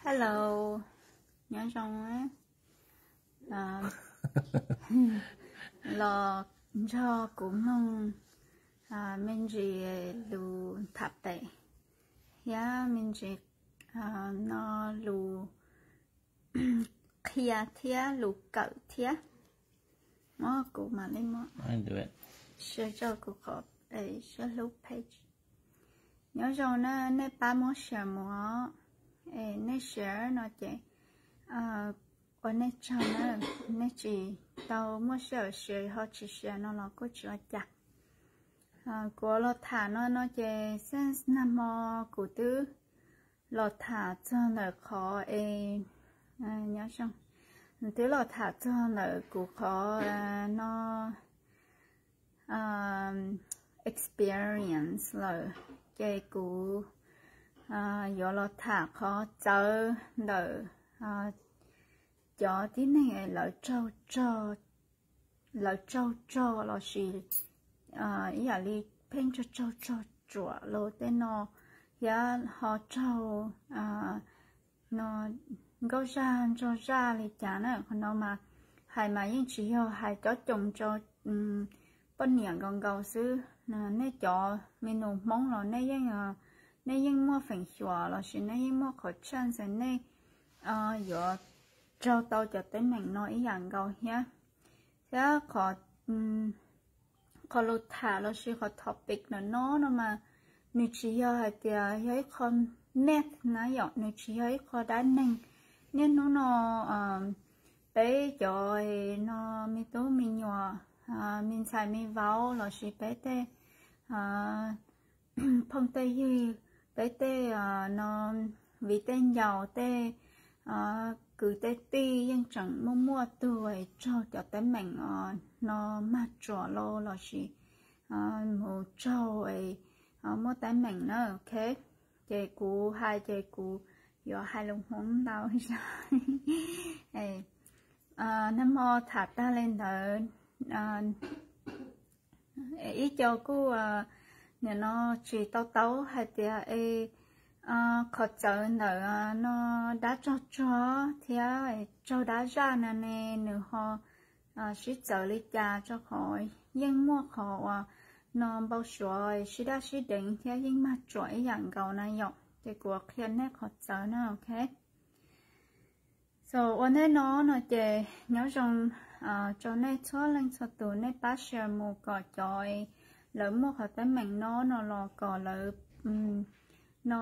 Hello, nyob zoo. Los nrog kuv mloog me ntsis lus tham pem thiab me ntsis no lus qhia thiab lus kawm thiab. Muab kuv mam li muab share rau kuv qhov sab hlub page. Nyob zoo na, nej pab muab share mus os. Es nej share no ces ua nej tsaug na, nej tsis tau muaj sij hawm share ho tsis share no los kuj tsis ua cas. Kuv los tham no no ces since nag hmo kuv twb los tham txog ntawm qhov es, nyob zoo, twb los tham txog ntawm kuv qhov no experience lawm, ces kuv yuav los tham qhov txawv ntawm cov tib neeg lawv tsaug, lawv tsaug tsog lossis ib yam li pheej tsaug tsaug tsog tsuam los tej no, thiab ho tsaug no nkauj zaj ntsuag zaj li cas na. Qhov no mas hais mas yeej tsis yog hais cob coos rau poj niam nkaus nkaus xwb. Nej cov me nus Hmoob los nej yeej, nej yeej muaj feem xyuam lossis nej yeej muaj qhov chance nej yuav raug tau cov teeb meem no ib yam nkaus thiab. Thiab qhov, qhov lus tham lossis qhov topic ntawm no no mas nws tsis yog hais tias yog ib qho myth na yom, nws tsis yog ib qho dab neeg. Niaj hnub no peb cov no me tub me nyuam, me ntxhais me vauv lossis peb tej phooj tej ywg, peb tej no viv tej ncaus tej kwv tej tij yeej tseem muaj muaj tug raug cov teeb meem no mag tsuam los lossis mus tsaug muaj teeb meem na, ok. Ces kuv hais ces kuv yuav hais lus Hmoob ntau zog. Nag hmo tham tag li ntawd, ib co kuj nim no tsis tau taub hais tias es qhov txawv ntawm no dab tsaug tsuag thiab tsaug dab zaj no ne nws ho sib txawv li cas, rau qhov yeej muaj qhov uas no npau suav sib daj sib deev thiab yeej mag tsuam ib yam nkaus na yom. Ces kuv qhia nej qhov txawv na, ok. So ua ntej no no ces nyob zoo rau nej txhua leej txhua tus, nej pab share mus kom cov lawv muaj qhov teeb meem no no los kom lawv no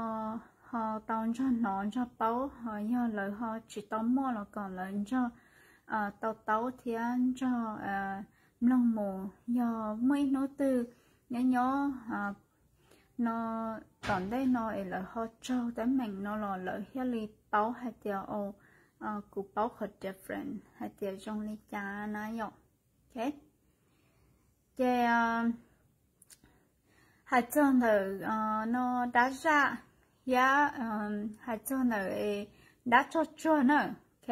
ho tau nrog hnov nrog paub, ho yog lawv ho tsis tau muaj los kom lawv nrog tau taub thiab nrog mloog mus. Yog muaj ib hnub twg nyob nyob no tom ntej no es lawv ho raug teeb meem no los lawv thiaj li paub hais tias, o, kuv paub qhov different hais tias zoo li cas na yom. Ok, ces hais txog ntawm no dab zaj thiab hais txog ntawm dab tsaug tsuag na. Ok,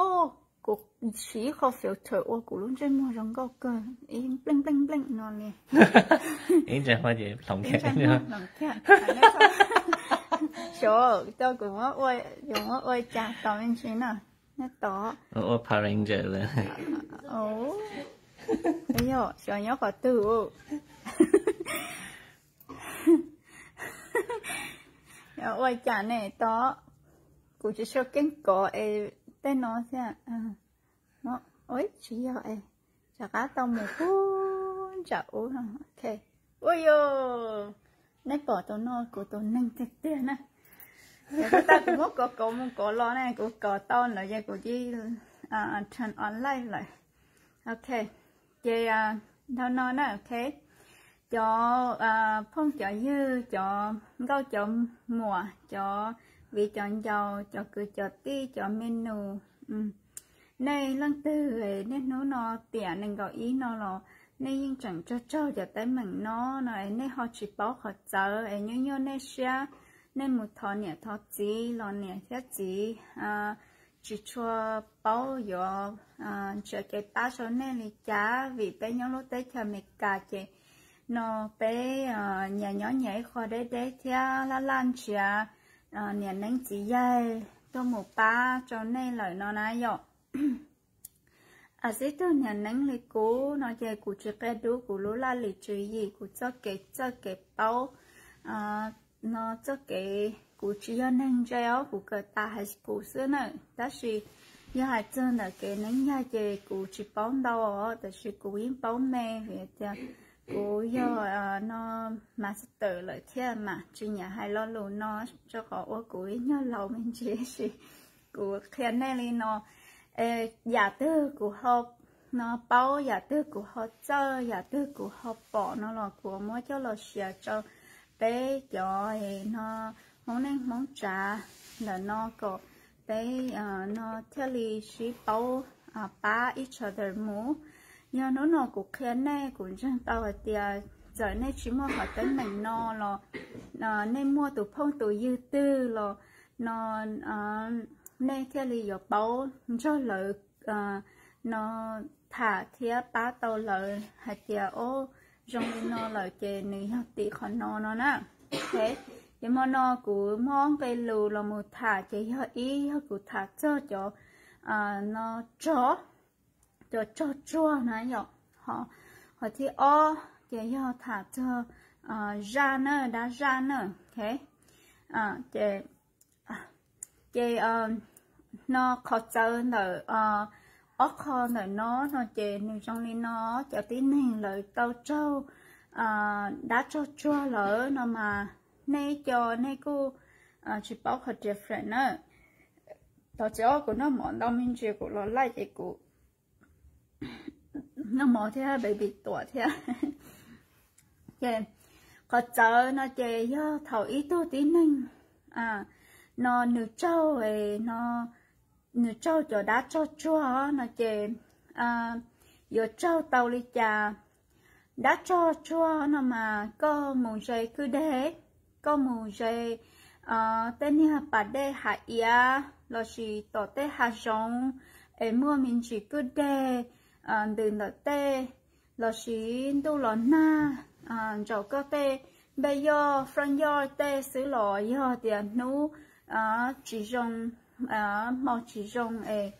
o, kuv siv ib qho filter ua kuv lub ntsej muag zoo nkauj kawg, ib npleej npleej npleej no li. Ib ntsej muag hloov kiag. Xyov, kuv muab ua cas tos me ntsis na. Nej tos. Ua Power Ranger lawm. Yog xyov nyob qhov twg. Ua cas ne tos. Kuv tsis tshua keeb kov es tej no thiab. Ua tsis yog es rov qab tau mus pub ntsam ub. Ok, ua yog nej pom tus no kuv tus neeg tiag tiag na. Ces kuv tau kuv muab kov kov mus kov los ne, kuv kov tau lawm ces kuv cia turn on live lawm. Ok, ces dhau no na, ok. Cov phooj cov ywg, cov nkauj cov muam, cov viv cov ncaus, cov kwv cov tij, cov me nus, nej leej twg niaj hnub no tiam nees nkaum ib no los nej yeej tseem tsaug tsaug cov teeb meem no no es nej ho tsis paub qhov txawv es nyuaj nyuaj nej siab, nej mus thov niam thov txiv los niam thiab txiv tsis tshua paub yuav nrhiav kev pab rau nej li cas, vim peb nyob lub teb chaws Amelikas ces no peb nyias nyob nyias ib qho deb deb thiab laj laj nrhiav niam neeb txiv yaig tuaj mus pab rau nej lawm no na yom. Xib tug niam neeb li kuv no ces kuv tsis qia dub kuv lub laj lim tswv yim, kuv txoj kev txawj kev paub no txoj kev, kuv tsis yog neeg ntse os, kuv kawm tas high school xwb na. Tab sis yog hais txog ntawm kev neeb yaig ces kuv tsis paub ntau os, tab sis kuv yeej paub me vim tias kuv yog no master lawm thiab mas tsis nyiam hais lo lus no rau qhov ua kuv ib nyuag laus me ntsis, sis kuv qhia nej li no. Yam twg kuv ho no paub, yam twg kuv ho txawj, yam twg kuv ho pom no los kuv muab coj los share rau peb cov no Hmoob neej Hmoob tsav ntawm no kom peb no thiaj li sib paub, pab each other mus. Yog hnub no kuv qhia nej kuv ntseeg tau hais tias txawm nej tsis muaj qhov teeb meem no los nej muaj tus phooj tus ywg twg los no nej thiaj li yuav paub nrog lawv no tham thiab pab tau lawv hais tias o, zoo li no lawm ces nws yog tim qhov no no na. Ces hmo no kuv muab nqe lus los mus tham ces yog ib, yog kuv tham txog cov no tsog, cov tsog tsuag na yom. Qhov thib ob ces yog tham txog zaj na, dab zaj na. Ces no qhov txawv ntawm ob qho ntawm no no ces nws zoo li no, cov tib neeg lawv tau raug dab tsog tsuag lawm no mas nej co nej kuj tsis paub qhov different na. Thov txim os, kuv noj mov ntau me ntsis kuv los laij ces kuv noj mov thiab baby tuam thiab. Ces qhov txawv no ces yog thaum ib tug tib neeg no nws raug, no nws raug cov dab tsog tsuag no ces yuav raug tau li cas? Dab tsog tsuag no mas koj mus ze kwj deg, koj mus ze tej niag pas dej hav iav lossis tom tej hav zoov es muaj me ntsis kwj deg ntws ntawm tej, lossis ntuj los nag ntsaum koj tej npej yoj front yard tej xwb los yog tias hnub tsis zoo, hmo tsis zoo es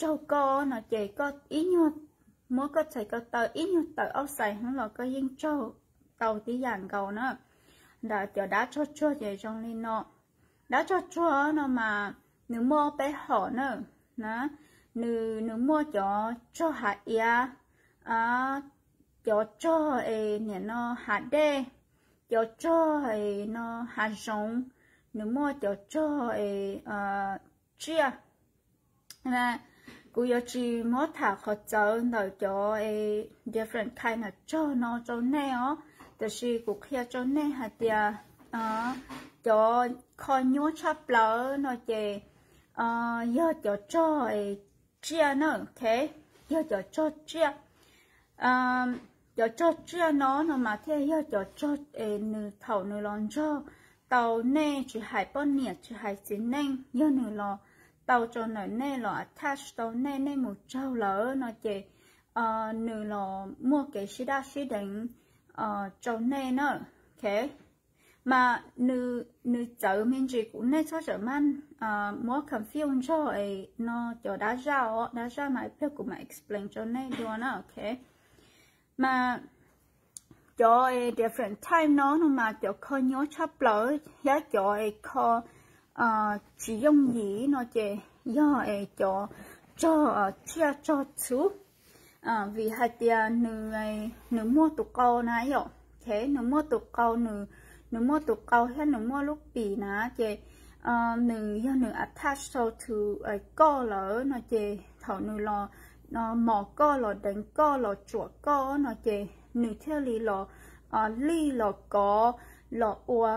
raug koj no ces koj ib nyuag muab koj txhais ko taw ib nyuag tawm outside hov los koj yeej raug tau tib yam nkaus na. Ntawm cov dab tsog tsuag ces zoo li no. Dab tsog tsuag no mas nws muaj peb hom na, na, nws, nws muaj cov tsog hav iav, cov tsog es nim no hav dej, cov tsog es no hav zoov, nws muaj cov tsog es tsiaj. Kuv yuav tsis muab tham qhov txawv ntawm cov different kind of tsog no rau nej os, tiam sis kuv qhia rau nej hais tias cov kho nyuaj tshaj plaws no ces yog cov tsog tsiaj na, ok, yog cov tsog tsiaj. Cov tsog tsiaj no no mas thiaj yog cov tsog es nws thaum nws los nrog tau nej, tsis hais poj niam tsis hais txiv neej, yog nws los tau rau ntawm nej, los attach tau nej, nej mus raug lawm no ces nws los muaj kev sib daj sib deev rau nej na. Ok, mas nws txawv me ntsis kuv, nej txhob txawm maj muab confuse nrog no cov dab zaj os, dab zaj mas ib pliag kuv mam explain rau nej dua na. Ok, mas cov different type no no mas cov kho nyuaj tshaj plaws thiab cov es kho tsis yooj yim no ces yog es cov tsog tsiaj tsog txhu. Vim hais tias nws muaj tus qau na yom, ok, nws muaj tus qau, nws muaj tus qau thiab nws muaj lub pim na ces nws yog nws attach to koj lawm no ces thaum nws los mos koj, los deev koj, los tsuam koj no ces nws thiaj li los lij los kov los ua,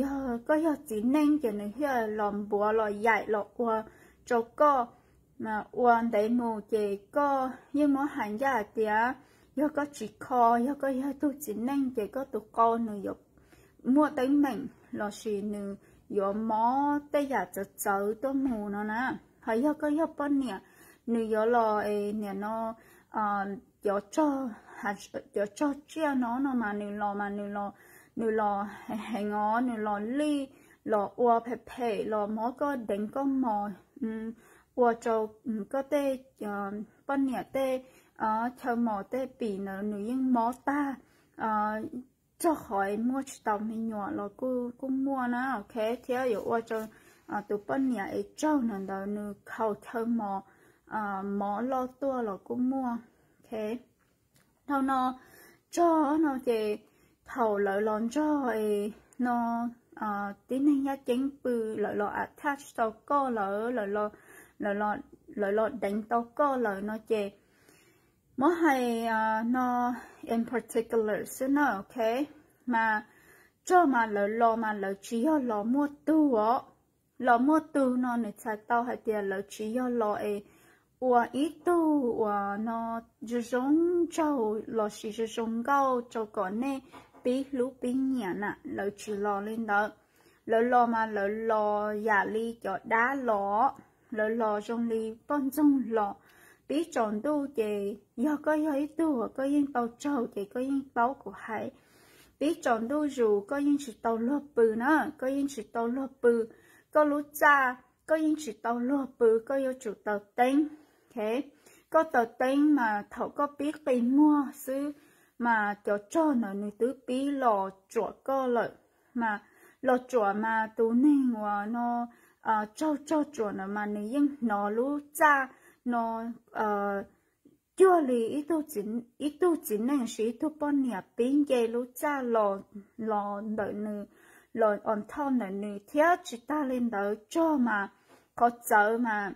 yog koj yog txiv neej ces nws thiaj los npuav los yaim los ua rau koj. Ua ntev mus ces koj yeej muab hais ncaj hais tias yog koj tsis kho, yog koj yog tug txiv neej ces koj tus qau nws yuav muaj teeb meem lossis nws yuav mob tej yam txawv txawv tuaj mus no na. Ho yog koj yog poj niam, nws yuav los nim no cov tsog tsiaj no no mas nws los mas nws los heev os, nws los lij, los ua phem phem los mob koj deev koj mos, ua rau koj tej poj niam tej chaw mos tej pim ntawd nws yeej mob tag, rau qhov muaj tsis tau me nyuam los kuj muaj na, ok, thiab yuav ua rau tus poj niam es raug ntawd nws khaus chaw mos, mob loj tuaj los kuj muaj. Ok, dhau no, rog no ces thaum lawv los nrog no tib neeg yaj ceeb pw, lawv los attach tau koj lawm, lawv los deev tau koj lawm no ces muab hais no in particular xwb na, ok, mas rog mas lawv los mas lawv tsis yog los muaj tug os. Los muaj tug no nws txhais tau hais tias lawv tsis yog los es ua ib tug uas no zoo zoo nraug lossis zoo zoo nkauj rau kom nej pib hlub pib nyiam na, lawv tsis los li ntawd. Lawv los mas lawv los yam li cov dab los, lawv los zoo li poj ntxoog los. Pib tsaus ntuj ces yog koj yog ib tug uas koj yeej tau raug ces koj yeej paub kuv hais. Pib tsaus ntuj zus koj yeej tsis tau luag pw na, koj yeej tsis tau luag pw. Koj lub txaj koj yeej tsis tau luag pw, koj yuav tsum taws teeb. Ok, koj taws teeb mas thaum koj pib qi muag xwb mas cov rog ntawd nws twb pib los tsuam koj lawm. Mas los tsuam mas tus neeg uas no raug rog tsuam ntawd mas nws yeej hnov lub txaj no cuag li ib tug txiv neej lossis ib tug poj niam pib nce lub txaj los, los ntawm nws, los on top ntawm nws. Thiab tsis tag li ntawd, rog mas qhov txawv mas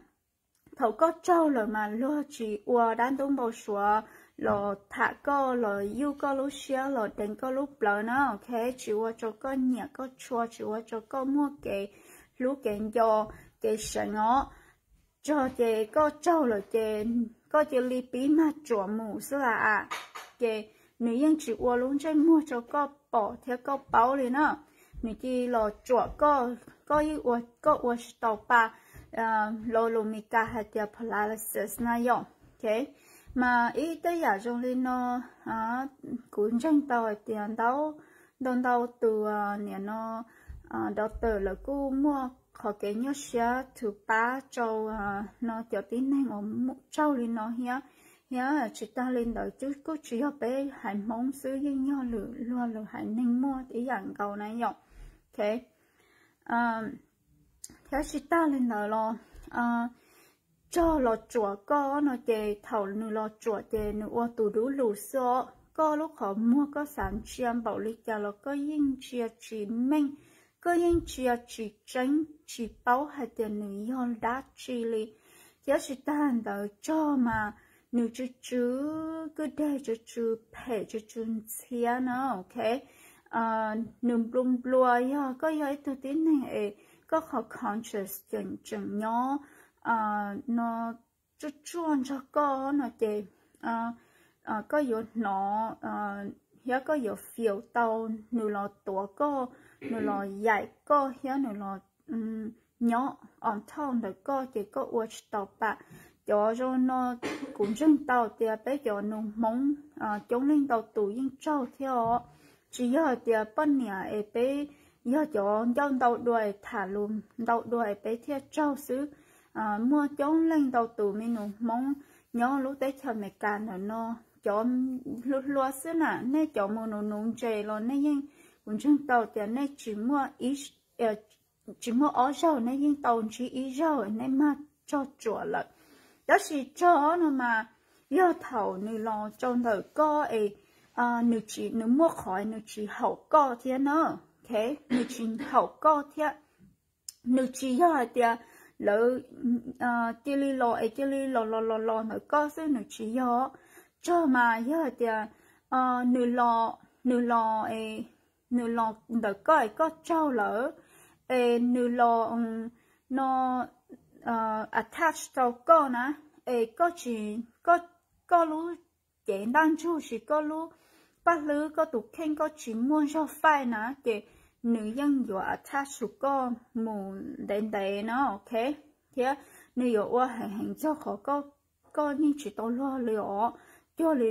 thaum koj raug lawm mas luag tsis ua dab ntub npau suav los tham koj, los yuj koj lub siab, los deev koj lub plawv na, ok, tsis ua rau koj nyiam koj tshua, tsis ua rau koj muaj kev hlub kev nco, kev seev os. Rog ces koj raug lawm ces koj cia li pib mag tsuam mus xwb las as. Ces nws yeej tsis ua lub ntsej muag rau koj pom thiab koj paub li na. Nws cia li los tsuam koj, koj yeej ua, koj ua tsis tau pa, lo lus Mis Kas hais tias paralysis na yom. Ok, mas ib tej yam zoo li no kuv ntseeg tau hais tias ntau ntau ntau tus niam no doctor lawv kuj muaj qhov kev nyuaj siab thwv pab rau no cov tib neeg uas raug li no thiab. Thiab tsis tag li ntawd kuj tsis yog peb haiv Hmoob xwb, yeej yog lwm luag lwm haiv neeg muaj ib yam nkaus na yom. Ok, thiab tsis tag li ntawd los rog los tsuam koj no ces thaum nws los tsuam ces nws ua tus dub lus xwb os. Koj lub qhov muag koj xav ntsia npaum li cas los koj yeej ntsia tsis meej, koj yeej ntsia tsis tseeb, tsis paub hais tias nws yog dab tsi li. Thiab tsis tag ntawd rog mas nws tsw tsw kwj deg, tsw tsw phem, tsw tsw ntxhiab na, ok. Nws nplua nplua, yog koj yog ib tug tib neeg es koj qhov conscious tseem tseem nyob no tsuj tsuaj nrog koj no ces koj yuav hnov thiab koj yuav feel tau nws los tuav koj, nws los yaim koj thiab nws los nyob on top ntawm koj ces koj ua tsis tau pam. Cov zoo no kuv ntseeg tau tias peb cov nus Hmoob coob leej ntau tus yeej raug thiab os. Tsis yog hais tias poj niam es peb yog cov ncauj ntau dua es tham lus ntau dua es peb thiaj raug xwb. Muaj coob leej ntau tus me nus Hmoob nyob lub teb chaws Amelikas ntawm no, cov hluas hluas xwb na, nej cov mus nuv nuv ntses los nej yeej, kuv ntseeg tau tias nej tsis muaj ib tsis muaj ob zaug, nej yeej tau ntsib ib zaug nej mag rog tsuam lawm. Tab sis rog no mas yog thaum nws los rau ntawm koj es nws tsis, nws muaj qhov nws tsis haum koj thiab na. Ok, nws tsis haum koj thiab. Nws tsis yog hais tias lawv cia li los es cia li los los los los ntawm koj xwb, nws tsis yog. Rog mas yog hais tias nws los, nws los, nws los ntawm koj es koj raug lawm, es nws los no attach rau koj na, es koj tsis, koj, koj lub cev ntaj ntsug, tsis koj lub paj hlwb, koj tus kheej koj tsis muaj zog faij na ces nws yeej yuav attach rau koj mus ntev ntev no, ok. Thiab nws yuav ua heev heev txog qhov koj, koj yeej tsis tau luag li os, cuag li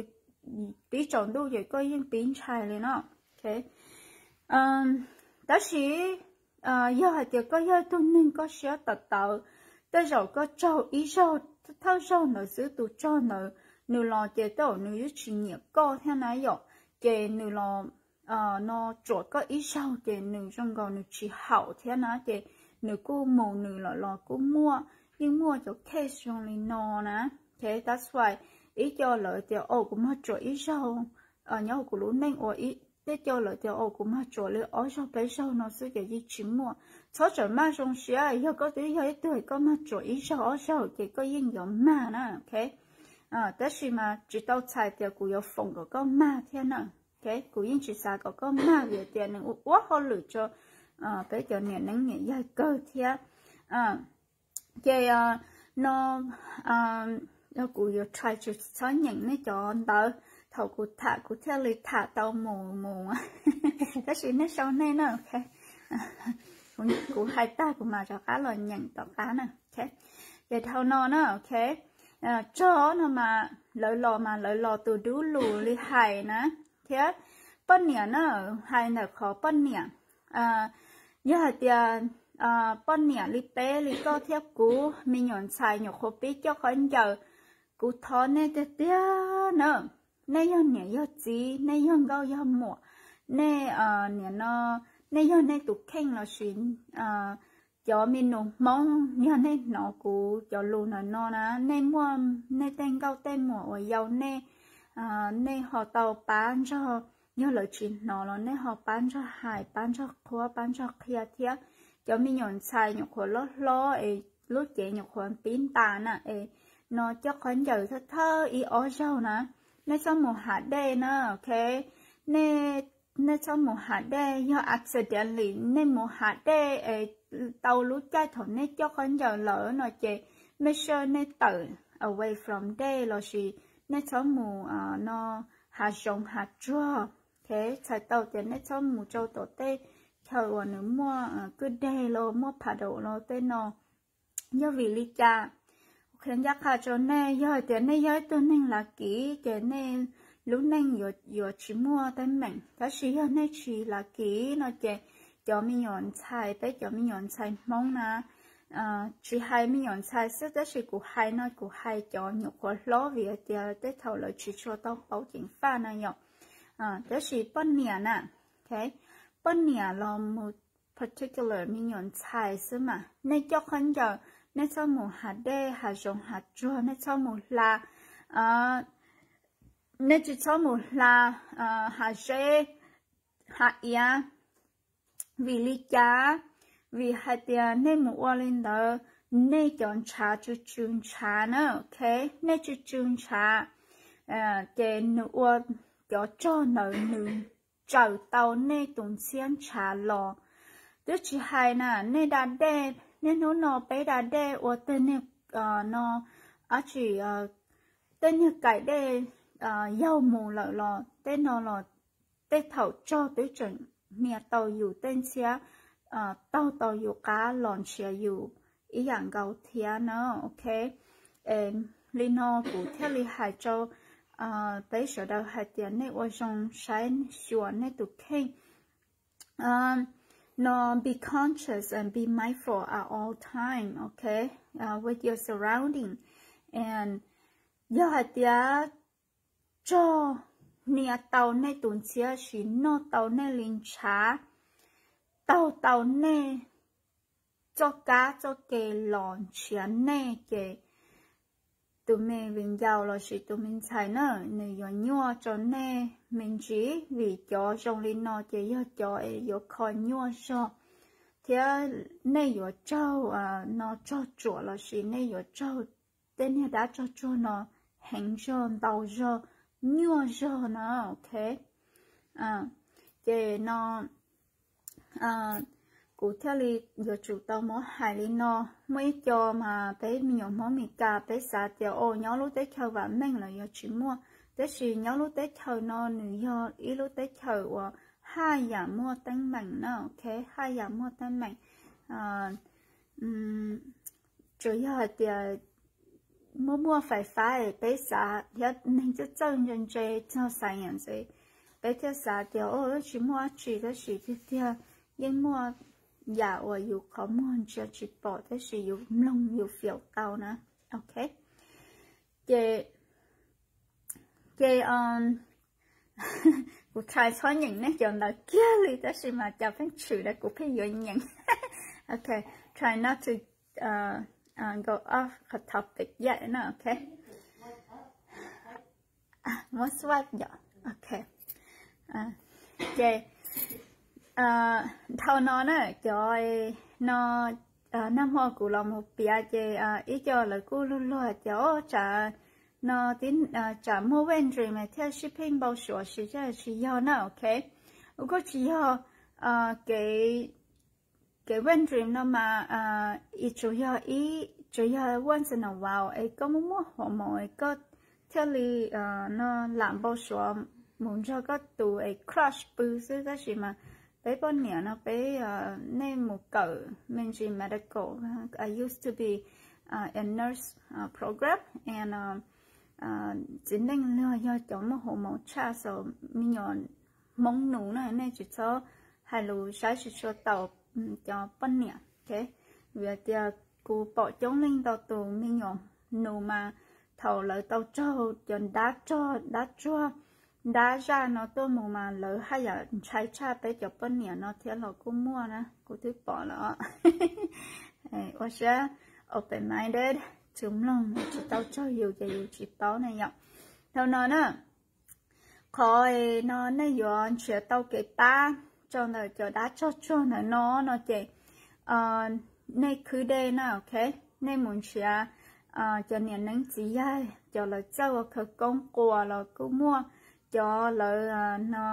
pib tsaus ntuj ces koj yeej pib ntshai li no. Ok, tab sis yog hais tias koj yog ib tug neeg koj siab tawv tawv, tej zaum koj raug ib zaug, thawj zaug ntawd xwb tus raug ntawd, nws los ces tej zaum nws yeej tsis nyiam koj thiab na yom. Ces nws los no tsuam koj ib zaug ces nws zoo nkaus nws tsis haum thiab na, ces nws kuj mus nws lawm los kuj muaj, yeej muaj cov case zoo li no na. Okay, that's why ib co lawv tias o kuv mag tsuam ib zaug nyob kuv lub neej ua ib, tej co lawv tias o kuv mag tsuam li ob zaug peb zaug no xwb ces yeej tsis muaj. Txhob tsam maj zoo siab, yog koj twb yog ib tug koj mag tsuam ib zaug ob zaug ces koj yeej yuav mag na, okay. Tab sis mas tsis tau txhais tias kuv yuav foom kom koj mag thiab na. Okay, kuv yeej tsis xav kom koj mag vim tias nws ua ua hauj lwm rau peb cov niam neeb niam yaig kawg thiab. Ces no kuv yuav try tsis txhob nyeem nej cov ntawv, thaum kuv tham kuv thiaj li tham tau mus mus, tab sis nej sau nej na, okay. Kuv hais tag kuv mam rov qab los nyeem tom qab na, okay. Ces dhau no na, okay. Tso no mas lawv los mas lawv los tus dub lus li hais na, thiab poj niam na, hais ntawm qhov poj niam, yog hais tias poj niam li peb li koj thiab kuv me nyuam ntxhais nyuam qhuav pib coj khaub ncaws, kuv thov nej tiag tiag na, nej yog niam yog txiv, nej yog nkauj yog muam, nej niam no, nej yog nej tus kheej lossis cov me nus Hmoob, yog nej hnov kuv cov lus ntawm no na, nej muaj nej tej nkauj tej muam uas yau nej, nej ho tau pab nrog, yog lawv tsis hnov los nej ho pab nrog hais, pab nrog qhuab, pab nrog qhia thiab. Cov me nyuam ntxhais nyuam qhuav loj hlob es lub cev nyuam qhuav pib ntas na es no coj khaub ncaws thawj thawj ib ob zaug na, nej txhob mus hav dej na, okay. Nej txhob mus hav dej, yog accidentally nej mus hav dej es tau lub caij thaum nej coj khaub ncaws lawm no ces make sure nej tawm away from dej lossis nej txhob mus no hav zoov hav tsuag. Okay, txhais tau tias nej txhob mus rau tom tej chaw uas nws muaj kwj deg los muaj puddle los tej no. Yog vim li cas? Qhia ncaj qha rau nej, yog hais tias nej yog ib tug neeg lucky ces nej lub neej yuav tsis muaj teeb meem, tab sis yog nej tsis lucky no ces cov me nyuam ntxhais, peb cov me nyuam ntxhais Hmoob na, tsis hais me nyuam ntxhais xwb tab sis kuv hais no kuv hais cov nyuam qhuav hlob vim hais tias tej thaum lawv tsis tshua tau paub ceev faj na yom. Tab sis poj niam na, okay, poj niam los mus particular me nyuam ntxhais xwb mas nej coj khaub ncaws, nej txhob mus hav dej hav zoov hav tsuag, nej txhob mus hla, nej tsis txhob mus hla hav zeb hav iav. Vim li cas? Vim hais tias nej mus ua li ntawd, nej cov ntshav tsw tsw ntshav na, okay, nej tsw tsw ntshav, ces nws ua cov rog ntawd nws tsaws tau nej tus ntxhiab ntshav los. Twb tsis hais na, nej da dej, niaj hnub no peb da dej ua tej niag no, ab tsi, tej niag kaim dej yaug mus lawm los tej no los tej thaum rog twb tseem hnia tau yus tej ntxhiab, taug tau yus qab los nrhiav yus ib yam nkaus thiab na, okay. Li no kuv thiaj li hais rau peb sawv daws hais tias nej ua zoo saib xyuas nej tus kheej. No, be conscious and be mindful at all time, okay, with your surrounding. And yog hais tias rog hnia tau nej tus ntxhiab, sim noj tau nej li ntshav, taug tau nej txoj kab txoj ke los nrhiav nej ces tus me viv ncaus lossis tus me ntxhais na, nws yuav nyuaj rau nej me ntsis, vim cov zoo li no ces yog cov es yuav kho nyuaj zog, thiab nej yuav raug no rog tsuam lossis nej yuav raug tej niag dab rog tsuag no heev zog ntau zog nyuaj zog na, okay. Ces no kuv thiaj li yuav tsum tau muab hais li no. Muaj ib co mas peb me nyuam Hmoob Mes Kas peb xav tias o nyob lub teb chaws vam meej lawm yuav tsis muaj, tab sis nyob lub teb chaws no nws yog ib lub teb chaws uas haj yam muaj teeb meem na, okay, haj yam muaj teeb meem. Tsuas yog hais tias muaj muaj fais fab es peb xav thiab neeg txawj txawj ntse ntse txog science es peb thiaj xav tias o tsis muaj dab tsi, tab sis tiag tiag yeej muaj yam uas yus qhov muag ntsia tsis pom tab sis yus mloog yus feel tau na. Ok, ces, ces kuv try txhob nyeem nej cov ntawd kiag li tab sis mas cas pheej tshwm rau kuv pheej yuav nyeem. Ok, try not to go off qhov topic yet na. Ok, muab swipe yom. Ok, ces dhau no na, cov no nag hmo kuv los mus piav ces ib co lawv kuj luag luag tias o tsam no tsam muaj wet dream mas thiaj sib pheej npau suav, tsis yog, tsis yog na. Ok, kuj tsis yog. Kev wet dream no mas tsuas yog, tsuas yog once in a while es koj muaj muaj hormone es koj thiaj li no lam npau suav mus nrog koj tus es crush pw xwb tab sis mas peb poj niam no peb, nej mus kawm me ntsis medical, I used to be a nurse program and txiv neej luag yog cov muaj hormone tshaj, so me nyuam Hmoob nus na nej tsis txhob hais lus saib tsis tshua tau cov poj niam. Vim tias kuv pom coob leej ntau tus me nyuam nus mas thaum lawv tau raug cov dab rog dab tsuag dab zaj no tuaj mus mas lawv haj yam ntshai tshaj peb cov poj niam no thiab los kuj muaj na, kuv twb pom lawm. Ua siab open minded, tsis mloog tsis tau raug yus ces yus tsis paub na yom. Dhau no na, qhov no nej yuav nrhiav tau kev pab rau ntawm cov dab rog tsuag ntawm no no ces nej khwb dej na. Ok, nej mus nrhiav cov niam neeb txiv yaig, cov lawv txawj ua khawv koob quas los kuj muaj, cov lawv no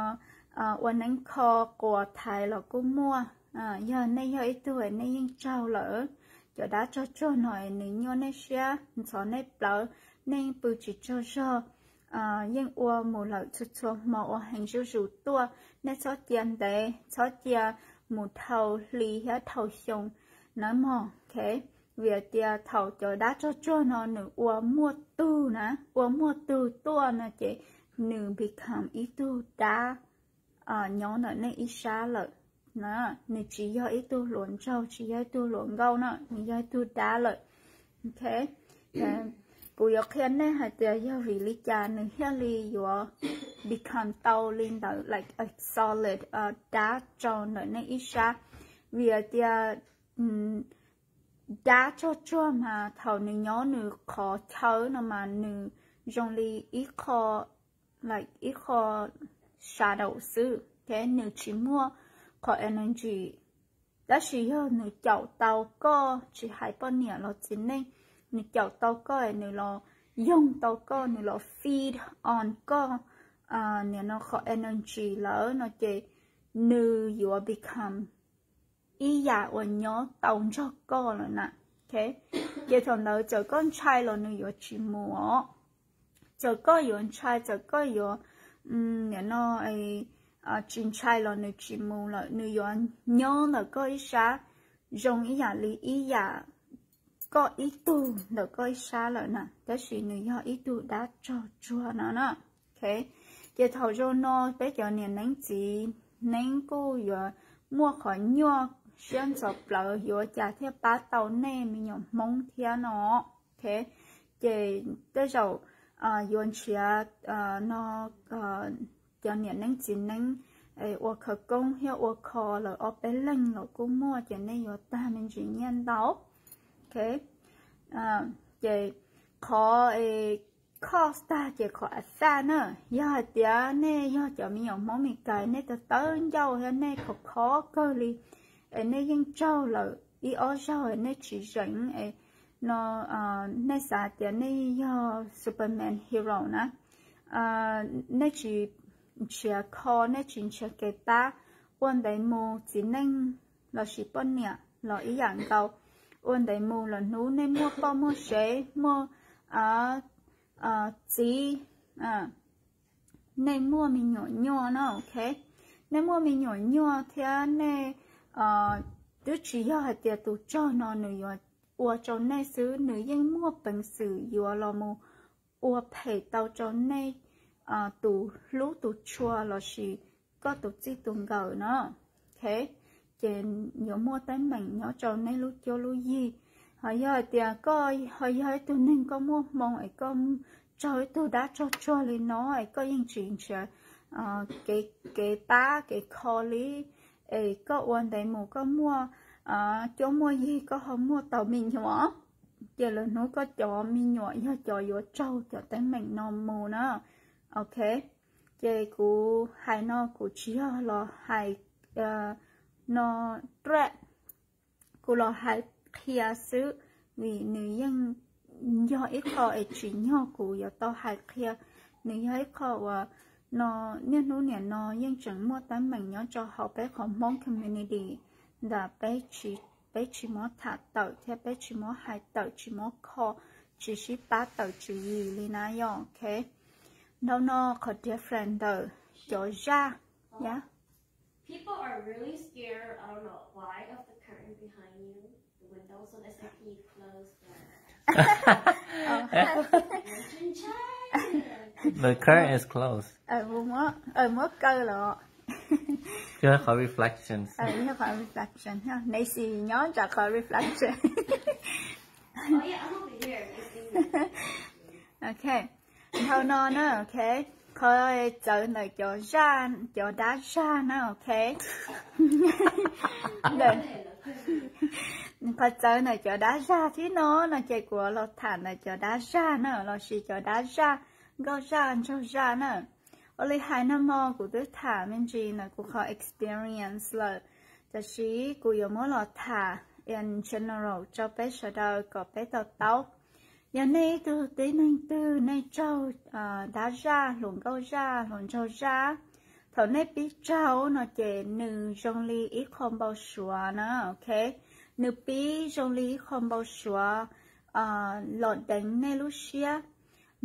ua neeb kho quas thaiv los kuj muaj. Yog nej yog ib tug nej yeej raug lawm cov dab rog tsuag no es nws nyuaj nej siab ntxhov nej plawv, nej yeej pw tsis tsaug zog, yeej ua mus lawm txhua txhua hmo ua heev zuj zus tuaj, nej txhob cia ntev, txhob cia mus dhau hli thiab dhau xyoo nawb mog. Ok, vim tias thaum cov dab rog tsuag no nws ua muaj tug na, ua muaj tug tuaj no ces nws become ib tug dab nyob ntawm nej ib sab lawm. Nws tsis yog ib tug hluas nraug, tsis yog ib tug hluas nkauj na, nws yog ib tug dab lawm. Ok, kuv yuav qhia nej hais tias yog vim li cas nws thiaj li yuav become tau li ntawd, like a solid dab rau ntawm nej ib sab. Vim tias dab rog tsuag mas thaum nws nyob nws qhov chaw no mas nws zoo li ib qho, like ib qho shadow xwb, nws tsis muaj qhov energy. Tab sis yog nws caum tau koj, tsis hais poj niam los txiv neej, nws caum tau koj, nws los yoog tau koj, nws los feed on koj nim no qhov energy lawm no ces nws yuav become ib yam uas nyob tau nrog koj lawm na. Ok, ces thaum ntawd txawm koj ntshai los nws yuav tsis mus os. Txawm koj yuav ntshai, txawm koj yuav nim no tsis ntshai los nws tsis mus lawm, nws yuav nyob ntawm koj ib sab zoo ib yam li ib yam koj ib tug ntawm koj ib sab lawm na, tab sis nws yog ib tug dab rog tsuag no na. Ok, ces thaum zoo no peb cov niam neeb txiv neeb kuj yuav muaj qhov nyuaj siab ntxhov plawv yuav cas thiaj pab tau nej me nyuam Hmoob thiab no. Ok, ces tej zaum yuav nrhiav no cov niam neeb txiv neeb ua khawv koob thiab ua kho lawm ob peb leeg los kuj muaj ces nej yuav tag me ntsis nyiaj ntau. Ok, ces qhov cost tag ces qhov affect na, yog hais tias nej yog cov me nyuam Hmoob Mes Kas nej tawv tawv ncauj thiab nej khov kho kawg li es nej yeej raug lawm ib ob zaug es nej tsis zeem es no nej xav tias nej yog Superman hero na, nej tsis nrhiav kho, nej tsis nrhiav kev pab, ua ntev mus txiv neej lossis poj niam los ib yam nkaus, ua ntev mus lawm hnub nej muaj poj muaj sev muaj txiv, nej muaj me nyuam nyuaj no. Ok, nej muaj me nyuam nyuaj thiab nej twb tsis yog hais tias tus rog no nws yuav ua rau nej xwb, nws yeej muaj peev xwm yuav los mus ua phem tau rau nej tus hlub tus tshua lossis koj tus txij tus nkawm no. Ok, ces yuav muaj teeb meem nyob rau neb lub cuab lub yig. Ho yog hais tias koj ho yog ib tug neeg koj muaj hmoo es koj raug ib tug dab tsog tsuag li no es koj yeej tsis nrhiav kev pab kev kho li, es koj ua ntev mus koj muaj cuab muaj yig koj ho muaj tau me nyuam, ces lwm hnub koj cov me nyuam yog cov yuav raug cov teeb meem no mus na. Ok, ces kuv hais no kuv tsis yog los hais no threat, kuv los hais qhia xwb, vim nws yeej yog ib qho es tsim nyog kuv yuav tau hais qhia. Nws yog ib qho uas no niaj hnub niam no yeej tseem muaj teeb meem nyob rau hauv peb qhov Hmoob community ntawm peb tsis muab tham tawm thiab peb tsis muab hais tawm tsis muab kho, tsis sib pab tawm tswv yim li na yom. Ok, nrau no qhov different ntawm cov zaj, ya. The curtain is closed. Muab kaw los. Qhov reflection. Reflection, Nancy nyob nram qhov reflection. Ok, nrau no na, ok, qhov txawv ntawm cov zaj, cov dab zaj na, ok. Qhov txawv ntawm cov dab zaj thib no no ces kuv los tham ntawm cov dab zaj na lossis cov dab zaj, nkauj zaj, ntsaug zaj na. Ua li hais nag hmo kuv twb tham me ntsis ntawm kuv qhov experience lawm, tab sis kuv yuav muab los tham in general rau peb sawv daws kom peb to taub. Yog nej ib tug tib neeg twg nej raug dab zaj, hluas nkauj zaj, hluas nraug zaj, thaum nej pib raug no ces nws zoo li ib qho npau suav na, ok. Nws pib zoo li ib qho npau suav los deev nej lub siab.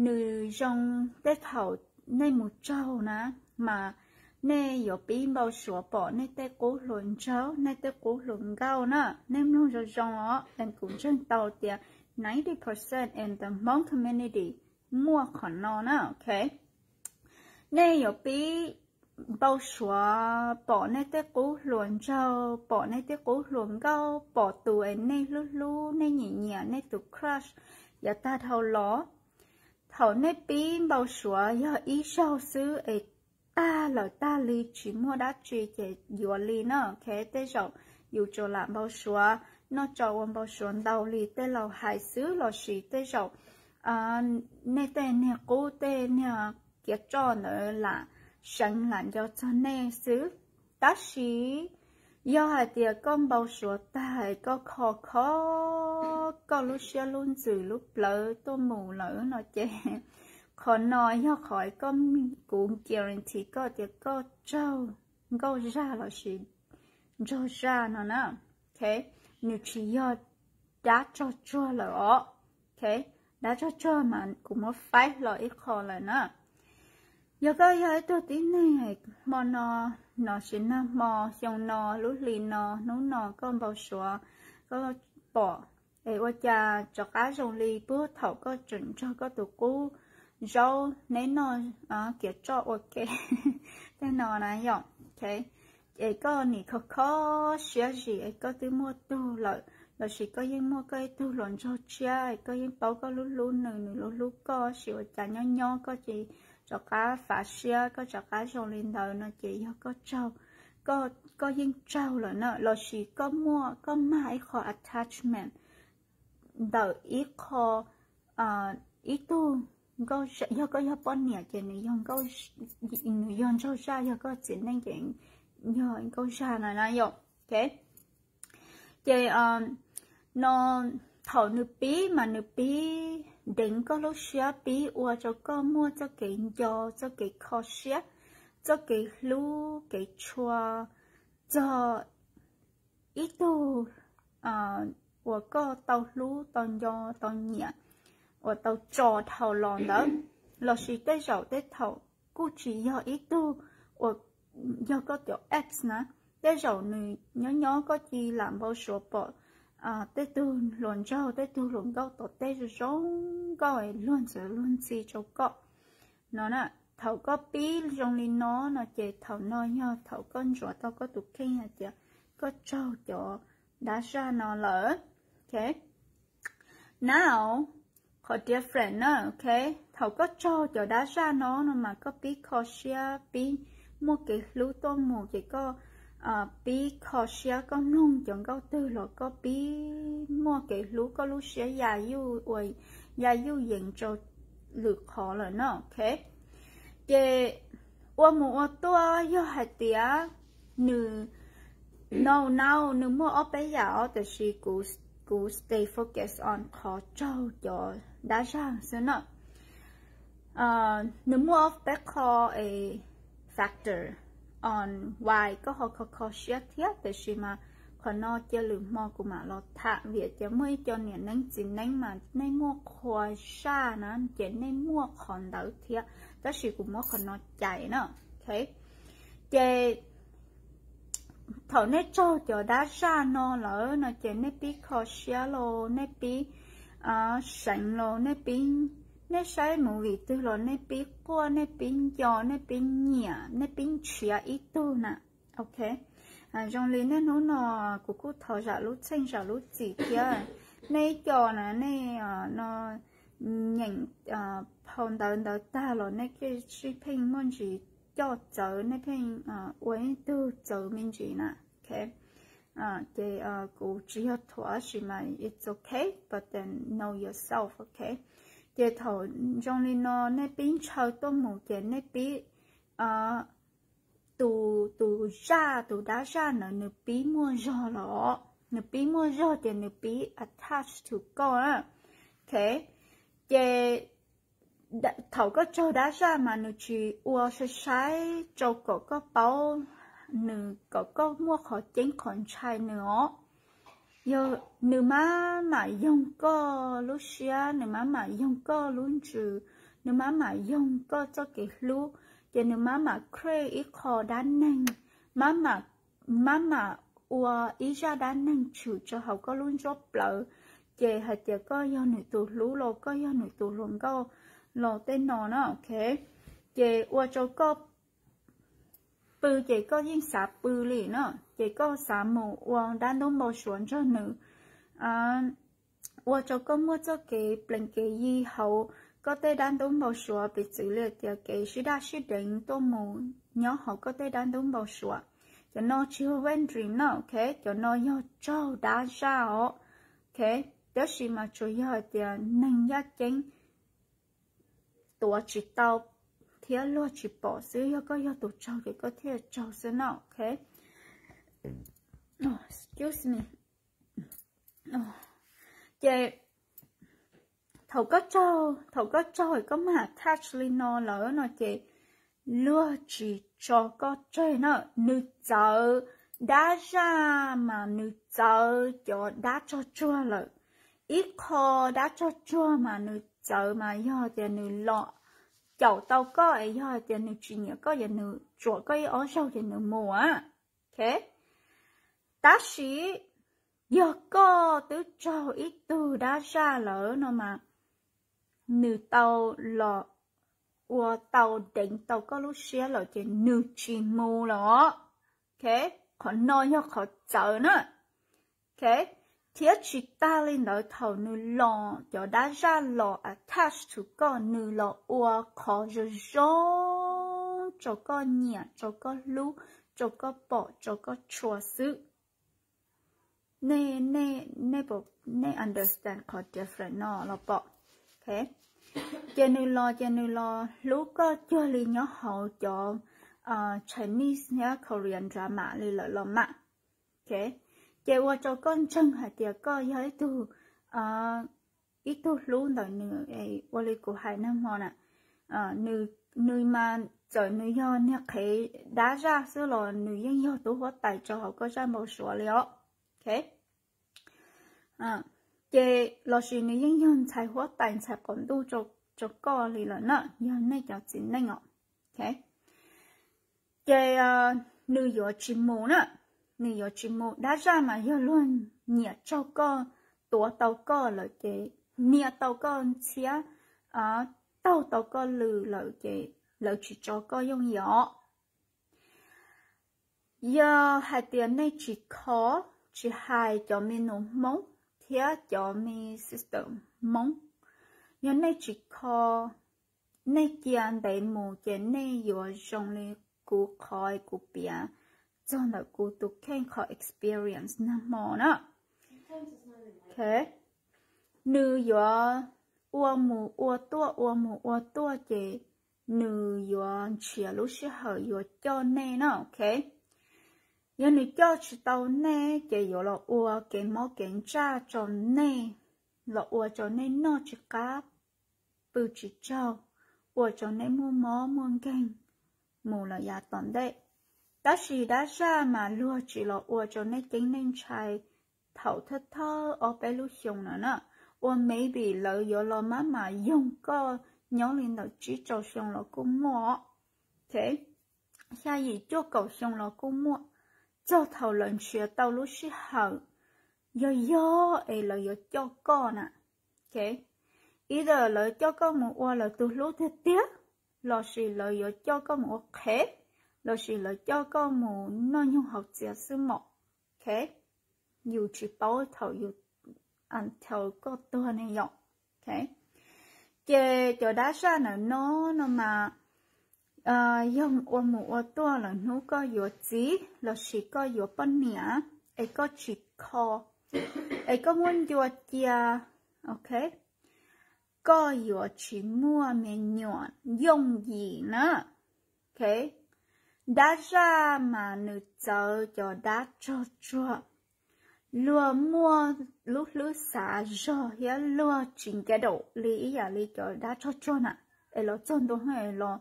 Nws zoo tej thaum nej mus raug na, mas nej yuav pib npau suav pom nej tej qub hluas nraug, nej tej qub hluas nkauj na. Nej mloog zoo zoo os, es kuv ntseeg tau tias ninety percent in the Hmong community muaj qhov no na, ok. Nej yuav pib npau suav pom nej tej qub hluas nraug, pom nej tej qub hluas nkauj, pom tus es nej hlub hlub, nej nyiam nyiam, nej tus crush yav tag dhau los. Thaum nej pib npau suav yog ib zaug xwb es tag lawm tag li tsis muaj dab tsi ces yuav li na, ok. Tej zaum yus tsuas lam npau suav noj tso ua npau suav ntau li tej laus hais xwb lossis tej zaum nej tej niag qub tej niag kiav tsoj ntawd lam seev lam nco txog nej xwb. Tab sis yog hais tias koj npau suav tag, koj kho kho koj lub siab lub ntsws lub plawv tuaj mus lawm no ces qhov no yog qhov koj, kuv guarantee koj tias koj raug nkauj zaj lossis nraug zaj no na. Ok, nws tsis yog dab tsog tsuag lawm os. Ok, dab tsog tsuag mas kuv muab faib hlo ib qho lawm na. Yog koj yog ib tug tib neeg hmo no, no sis nag hmo, xyoo no, lub hli no, hnub no koj npau suav, koj pom es ua cas rov qab zoo li puag thaum koj tseem nrog koj tus qub zaub neb noj kiav tsoj ua ke tej no na yom. Es koj nim kho kho siab zim es koj twb muaj tug lawm, lossis koj yeej muaj koj ib tug hluas nraug tshiab es koj yeej paub koj hlub hlub nws, nws hlub hlub koj, tab sis ua cas nyob nyob koj ces rov qab fav siab, koj rov qab zoo li ntawd no ces yog koj raug, koj yeej raug lawm na, lossis koj muaj, koj mag ib qho attachment ntawm ib qho, ib tug nkauj, yog koj yog poj niam ces nws yog nkauj, nws yog nraug zaj, yog koj txiv neej ces yog nkauj zaj no na yom. Ok, ces no thaum nws pib mas nws pib deev koj lub siab, pib ua rau koj muaj txoj kev nco, txoj kev kho siab, txoj kev hlub kev tshua txog ib tug uas koj tau hlub tau nco tau nyiam uas tau tso dhau los ntawd, lossis tej zaum tej thaum kuj tsis yog ib tug uas yog koj cov ex na, tej zaum nws nyob nyob koj cia li lam npau suav pom tej tug hluas nraug tej tug hluas nkauj tom tej zoo zoo nkauj luag ntxhi luag ntxhi rau koj no na. Thaum koj pib zoo li no no ces thaum no yog thaum koj ntsuas tau koj tus kheej hais tias koj tsaug cov dab zaj no lawm. Ok, now qhov different na, ok, thaum koj tsaug cov dab zaj no no mas koj pib kho siab, pib muaj kev hlub tuaj mus ces koj pib kho siab, koj mloog cov nkauj twg los koj pib muaj kev hlub, koj lub siab ya yuj ua, ya yuj yees rau lwm qhov lawm no, ok. Ces ua mus ua tuaj yog hais tias nws, no, no, nws muaj ob peb yam os, tiam sis kuv, kuv stay focus on qhov tsaug cov dab zaj xwb na. Nws muaj ob peb qho factor on why koj ho kho kho siab thiab, tiam sis mas qhov no cia lwm hmo kuv mam los tham, vim tias muaj ib co niam neeb txiv neeb mas nej muaj qhua zaj na ces nej muaj qhov ntawd thiab, tab sis kuv muab qhov no cais na, ok. Ces thaum nej tsaug cov dab zaj no lawm no ces nej pib kho siab los, nej pib seev los, nej pib, nej saib movie twg los nej pib quaj, nej pib nco, nej pib nyiam, nej pib nrhiav ib tug na, ok. Zoo li niaj hnub no kuv kuj thov zam lub txheej zam lub txim thiab, nej ib co na nej no nyeem phau ntawv ntawd tag los nej kuj tsis pheej muaj ntsis coj txawv, nej pheej ua ib tug txawv me ntsis na, ok. Ces kuv tsis yog thuam tab sis mas it's ok, but then know yourself, ok. Ces thaum zoo li no nej pib ntshaw tuaj mus ces nej pib, tus, tus zaj, tus dab zaj ntawd nws pib muaj zog los, nws pib muaj zog ces nws pib attach to koj na, ok. Ces thaum koj tsaug dab zaj mas nws tsis ua sai sai rau kom koj paub, nws kom koj muaj qhov ceeb qhov ntshai nws os. Yog nws maj mam yoog koj lub siab, nws maj mam yoog koj lub ntsws, nws maj mam yoog koj txoj kev hlub, ces nws maj mam create ib qho dab neeg, maj mam, maj mam ua ib zaj dab neeg tshwm rau hauv koj lub ntsej muag, ces hais tias koj yog nws tus hlub los koj yog nws tus hluas nkauj los tej no na, ok. Ces ua rau koj pw ces koj yeej xav pw li na, ces koj xav mus ua dab ntub npau suav nrog nws, ua rau koj muaj txoj kev plees kev yi hauv koj tej dab ntub npau suav, piv txwv li tias kev sib daj sib deev tuaj mus nyob hauv koj tej dab ntub npau suav. Cov no tsis yog wet dream na, ok, cov no yog tsaug dab zaj os, ok. Tab sis mas tsuas yog hais tias neeg yaj ceeb tuav tsis tau thiab luag tsis pom xwb, yog koj yog tus tsaug ces koj thiaj tsaug xwb na, ok. Excuse me. Ces thaum koj tsaug, thaum koj tsaug koj maj attach li no lawm no ces luag tsis tso koj tseg na. Nws txawv dab zaj mas nws txawv cov dab tsog tsuag lawm. Ib qho dab tsog tsuag mas nws txawv mas yog tias nws los caum tau koj es yog hais tias nws tsis nyiam koj ces nws tsuam koj ib ob zaug ces nws mus a, ok. Tab sis yog koj twb tsaug ib tug dab zaj lawm no mas nws tau los ua tau deev tau koj lub siab lawm ces nws tsis mus lawm os, ok. Qhov no yog qhov txawv na, ok. Thiab tsis tag li ntawd, thaum nws los cov dab zaj los attach to koj, nws los ua qhov zoo zoo rau koj nyiam, rau koj hlub, rau koj pom, rau koj tshua xwb. Nej, nej, nej understand qhov different no los pom, ok. Ces nws los ces nws los hlub koj cuag li nyob hauv cov Chinese thiab Korean drama li lawm los mas, ok. Ces ua rau koj ntseeg hais tias koj yog ib tug, ib tug hlub ntawm nws, ua li kuv hais nag hmo na, nws mas txawm nws yog niag qhev dab zaj xwb los nws yeej yog tus huab tais rau hauv koj zaj npau suav li os, ok. Ces lossis nws yeej yog ntxhais huab tais ntxhais qaum ntuj rau koj li lawm na, yog nej cov txiv neej os, ok. Ces nws yuav tsis mus na, nws yuav tsis mus. Dab zaj mas yog luag nyiam tsaug koj, tuav tau koj lawm ces, hnia tau koj ntxhiab, taug tau koj lw lawm ces lawv tsis tso koj yooj yim os. Yog hais tias nej tsis kho, tsis hais cov me nus Hmoob thiab cov me sister Hmoob, yog nej tsis kho, nej cia ntev mus ces nej yuav zoo li kuv qhov kuv piav txog ntawm kuv tus kheej qhov experience nag hmo na. Nws yuav ua mus ua tuaj ua mus ua tuaj ces nws yuav nrhiav lub sij hawm yuav coj nej na, ok. Yog nws coj tsis tau nej ces yuav los ua kev mob kev ntsaj rau nej, los ua rau nej noj tsis qab, pw tsis tsaug, ua rau nej muaj mob muaj nkeeg mus lawm yav tom ntej. Tab sis dab zaj mas luag tsis los ua rau nej ceeb nej ntshai thaum thawj thawj ob peb lub xyoo no na, ua maybe lawv yuav los mab mam yoog koj nyob li ntawm tsib rau xyoo los kuj muaj, ok, xya yim cuaj kaum xyoo los kuj muaj, txog thaum lawv nrhiav tau lub sij hawm yog yog es lawv yuav coj koj na, ok. Either lawv coj koj mus ua lawv tus hlub tiag tiag, lossis lawv yuav coj koj mus ua qhev, lossis lawv coj koj mus noj nyoog haus txias xwb mom, ok. Yus tsis paub thaum yus until koj tuag ne yom, ok. Ces cov dab zaj ntawm no no mas yog ua mus ua tuaj lawm hnub koj yuav txiv lossis koj yuav poj niam es koj tsis kho, es koj muab ncua cia, ok, koj yuav tsis muaj me nyuam yooj yim na, ok. Dab zaj mas nws txawv cov dab tsog tsuag, luag muaj lub hlwb xav zog thiab luag tsis nkag daum li ib yam li cov dab tsog tsuag na, es los txog ntua los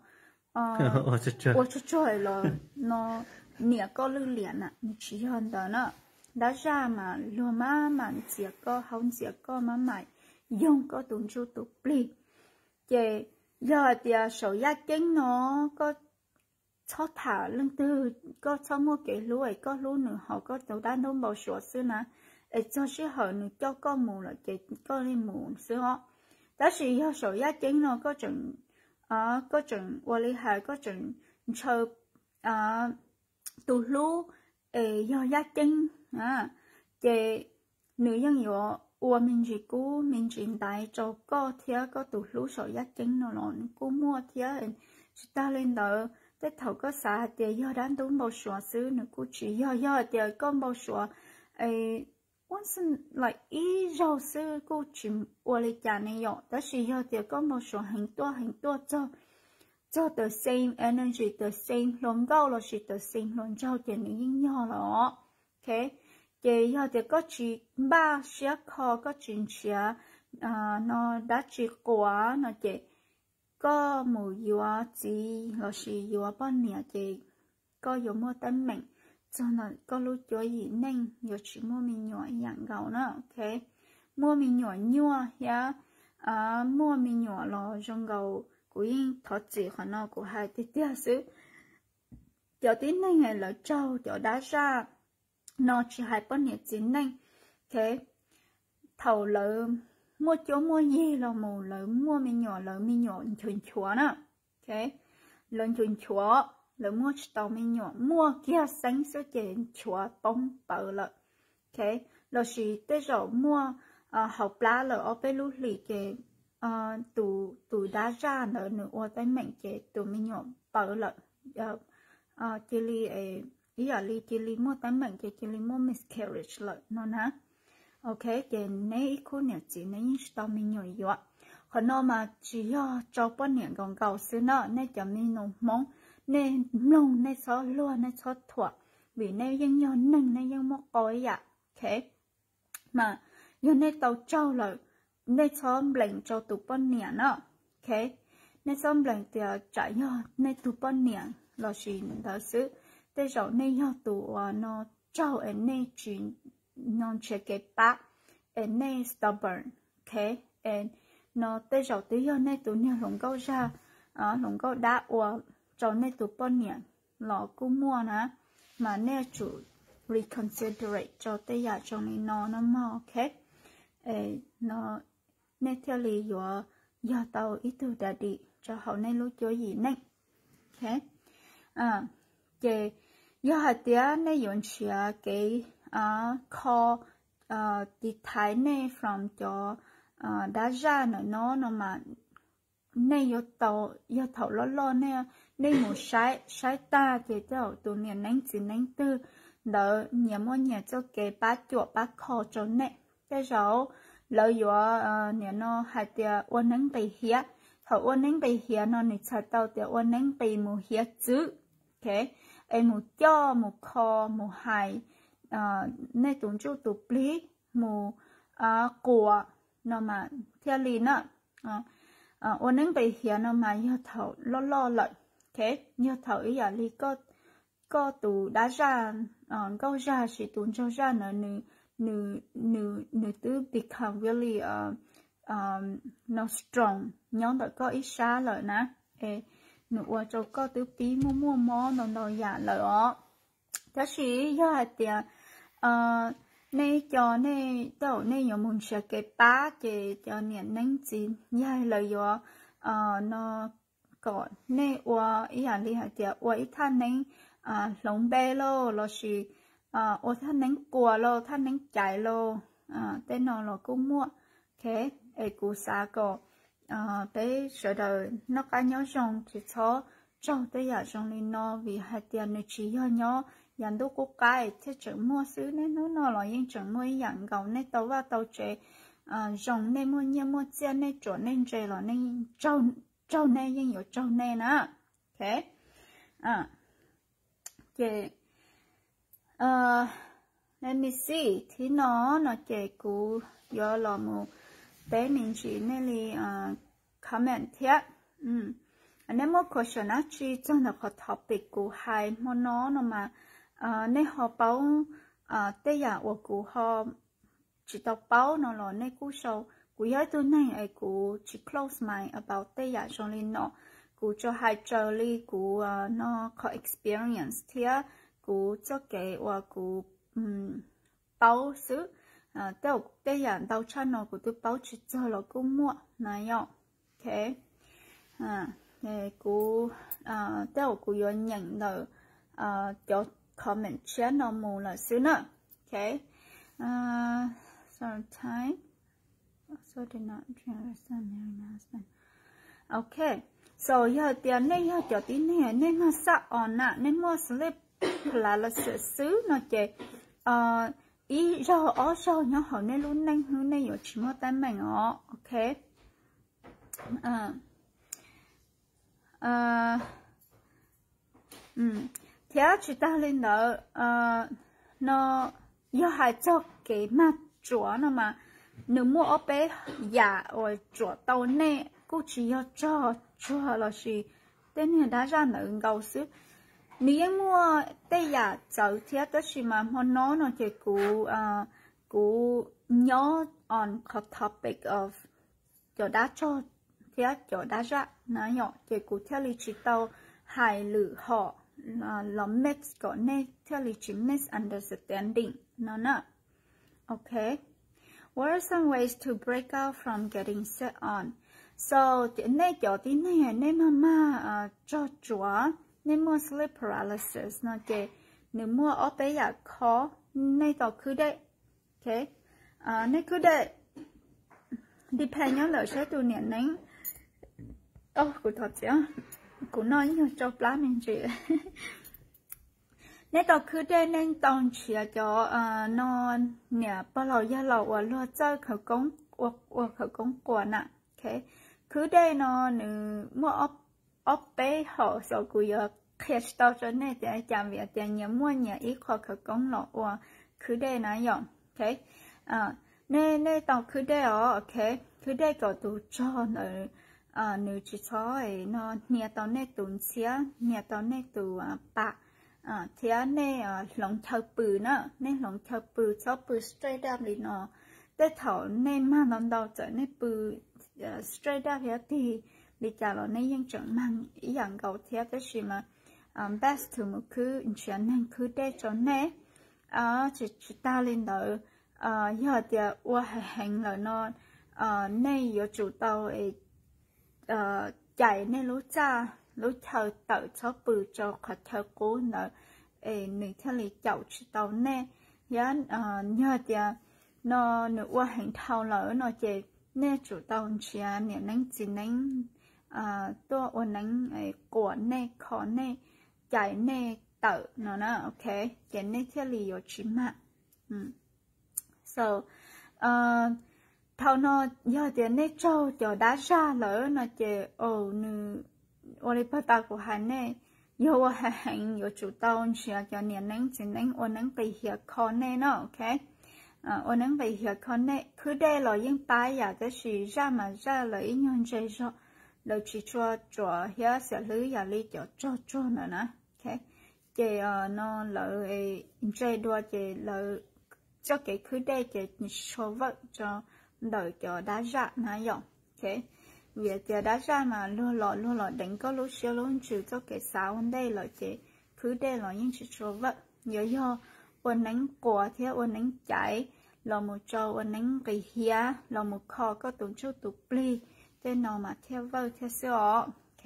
ua tsog tsuag los no niam koj lwj liam na, nws tsis yog ntawd na. Dab zaj mas luag mab mam ntxias koj, haub ntxias koj, mab mam yoog koj tus ntsuj tus plig. Ces yog hais tias saum yaj ceeb no koj txhob tham leej twg, koj txhob muaj kev hlub es koj hlub nws hauv koj tus dab ntub npau suav xwb na, es txog sij hawm nws coj koj mus lawm ces koj li mus xwb os. Tab sis yog saum yaj ceeb no koj tseem, koj tseem ua li hais koj tseem ntshaw tus hlub es yog yaj ceeb, ces nws yeej yuav ua me ntsis kub me ntsis ntaiv rau koj thiab koj tus hlub saum yaj ceeb no los nws kuj muaj thiab. Tsis tas li ntawd, tej thaum koj xav hais tias yog dab ntub npau suav xwb, nws kuj tsis yog. Yog hais tias koj npau suav ua li ib zaug xwb kuj tsis ua li cas ne yom, tab sis yog tias koj npau suav heev tuaj heev tuaj txog, txog the same energy, the same hluas nkauj lossis the same hluas nraug ces nws yeej yog los, ok. Ces yog tias koj tsis npaj siab kho, koj tsis nrhiav no dab tsi quas no ces koj mus yuav txiv lossis yuav poj niam ces koj yuav muaj teeb meem txog ntawm koj lub cuab yim neej, yuav tsis muaj me nyuam ib yam nkaus na, ok. Muaj me nyuam nyuaj thiab muaj me nyuam los zoo nkaus, kuv yeej thov txim qhov no kuv hais tiag tiag xwb. Cov tib neeg lawv raug cov dab zaj no tsis hais poj niam txiv neej, ok, thaum lawv muaj cuab muaj yig los mus lawv muaj me nyuam, lawv me nyuam nchuav nchuav na, ok, lawv nchuav nchuav, lawv muaj tsis tau me nyuam, muaj kiag xeeb xwb ces nchuav poob pawv lawm, ok. Lossis tej zaum muaj hauv plab lawm ob peb lub hlis ces tus dab zaj ntawd nws ua teeb meem ces tus me nyuam pawv lawm, cia li, ib yam li cia li muaj teeb meem ces cia li muaj miscarriage lawm no na. Ok, ces neb ib khub niam txiv neb yeej tsis tau me nyuam yuav. Qhov no mas tsis yog rau poj niam nkaus nkaus xwb na, nej cov me nus Hmoob, nej mloog nej txhob luag nej txhob thuam, vim nej yeej yog neeg nej yeej muaj qau ib yam, ok. Mas yog nej tau raug lawm, nej txhob nplees rau tus poj niam no, ok. Nej txhob nplees tias tsam yog nej tus poj niam lossis ntawd xwb, tej zaum nej yog tus uas no raug es nej tsis no nrhiav kev pab, es nej stubborn, ok, es no tej zaum twb yog nej tus niag hluas nkauj zaj, hluas nkauj dab ua rau nej tus poj niam los kuj muaj na, mas nej tsum reconsiderate rau tej yam zoo li no no mog, ok. No nej thiaj li yuav yog tau ib tug daddy rau hauv nej lub cuab yim neej, ok. Ces Yog hais tias nej yuav nrhiav kev kho tiv thaiv nej from cov dab zaj ntawm no no mas nej yuav tau, yog thaum loj loj nej, nej mus saib saib tag ces tej zaum tus niam neeb txiv neeb twg ntawd nyias muaj nyias txoj kev pab cuam pab kho rau nej. Tej zaum lawv yuav nim no hais tias ua neeb nqis hiav. Thaum ua neeb nqis hiav no nws txhais tau tias ua neeb nqis mus hiav txwv, es mus coj mus kho mus hais nej tus ntsuj tus plig, mus quas no mas thiaj li na. Ua neeb nqis hiav no mas yog thaum loj loj lawm, yog thaum ib yam li koj tus dab zaj nkauj zaj los sis tus ntsuag zaj ntawd nws twb become really no strong nyob ntawm koj ib sab lawm na, es nws ua rau koj twb pib muaj muaj mob ntau ntau yam lawm os. Tab sis yog hais tias nej cov, nej tej zaum nej yuav mus nrhiav kev pab ces cov niam neeb txiv yaig lawv yuav no kom nej ua ib yam li hais tias ua ib thaj neeb hloov npe lauj, los sis ua thaj neeb quas lauj, thaj neeb caiv lauj, tej no los kuj muaj. Es kuv xav kom peb sawv daws noj qab nyob zoo, tsis txhob raug tej yam zoo li no, vim hais tias nws tsis yog nyob yav ntuj qub qab thiaj tseem muaj xwb, nej hnub no los yeej tseem muaj ib yam nkaus. Nej tau vaj tau tsev zoo, nej muaj nyiaj muaj txiaj, nej ruam nej ntse los nej raug, nej yeej yuav raug nej na. Ces let me see, thib no no ces kuv yuav los mus teb me ntsis nej li comment thiab. Nej muaj question dab tsi txog ntawm qhov topic kuv hais hmo no no mas nej ho paub tej yam uas kuv ho tsis tau paub no los nej kuj sau. Kuv yog ib tug neeg es kuv tsis close mind about tej yam zoo li no. Kuv tsuas hais raws li kuv no qhov experience thiab kuv txoj kev uas kuv paub xwb. Tej zaum tej yam ntau tshaj no kuv twb paub tsis txog los kuj muaj na yom. Kuv, tej zaum kuv yuav nyeem ntawm cov comment tshiab no mus lawm xwb na. So yog tias nej yog cov tib neeg nej mag xab os na, nej muaj sleep paralysis xwb no ces ib zaug ob zaug nyob hauv nej lub neej xwb nej yuav tsis muaj teeb meem os, ok. Thiab tsis tag li ntawd no, yog hais txog kev mag tsuav no mas nws muaj ob peb yam uas tsuam tau nej, kuj tsis yog tsog tsuag los sis tej niag dab zaj ntawd nkaus xwb. Nws yeej muaj tej yam txawv thiab, tab sis mas hmo no no ces kuv, kuv nyob on qhov topic of cov dab tsog thiab cov dab zaj na yom, ces kuv thiaj li tsis tau hais lwm hom los mix kom nej thiaj li tsis misunderstanding no na. Ok. What are some ways to break out from getting set on? So nej cov tib neeg nej mag mag tsog tsuav, nej muaj sleep paralysis no ces nws muaj ob peb yam kho. Nej tau khwb dej. Ok. Nej khwb dej depend nyob ntawm saib tus niam neeb. Kuv thov txim, kuv noj ib nyuag tsau plab me ntsis. Nej tau khwb dej nej tau nrhiav cov no, niam pog laus yawg laus uas luag txawj khawv koob, ua khawv koob quas na. Khwb dej no nws muaj ob peb hom, so kuv yuav qhia tsis tau rau nej tias cas vim tias nyias muaj nyias ib qho khawv koob los ua khwb dej na yom. Ok. Nej, nej tau khwb dej os, ok. Khwb dej kom tus tsog ntawd nws tsis txhob no hnia tau nej tus ntxhiab, hnia tau nej tus pam, thiab nej hloov chaw pw na, nej hloov chaw pw txhob pw straight up li no. Tej thaum nej mag ntau ntau txawm nej pw straight up thiab tig li cas los nej yeej tseem mag ib yam nkaus thiab, tab sis mas best to mus khwb, nrhiav neeg khwb dej rau nej. Tsis, tsis tag li ntawd, yog tias ua heev heev lawm no, nej yuav tsum tau cais nej lub txaj lub chaw tawm txhob pw rau qhov chaw qub ntawd. es nws thiaj li caum tsis tau nej. Thiab yog tias no nws ua heev dhau lawm no ces nej tsum tau nrhiav niam neeb txiv neeb tuaj ua neeb quas nej, kho nej, cais nej tawm no na, ok, ces nej thiaj li yuav tsis mam. So dhau no yog tias nej raug cov dab zaj lawm no ces nws ua li pag tas kuv hais nej, yog ua heev heev yuav tsum tau nrhiav cov niam neeb txiv neeb ua neeb qis hiav kho nej na, ok. Ua neeb qis hiav kho nej. Khwb dej los yeej pab yam, tab sis zaj mas zaj lawv ib nyuag ntse zog, lawv tsis tshua tsuav hiab xiam hlwb yam li cov tsog tsuag ntawd na. Ces no lawv ntse dua ces lawv txoj kev khwb dej ces tsis tshua vawm rau ntawm cov dab zaj na yom. Vim tias dab zaj mas luag los luag los deev koj lub siab lub ntsws txoj kev xav ua ntej lawm ces khwb dej los yeej tsis tshua vawm. Yuav yog ua neeb quas thiab ua neeb caiv los mus rau ua neeb qis hiav los mus kho koj tus ntsuj tus plig, tej no mas thiaj vawm thiab xwb os. Ok.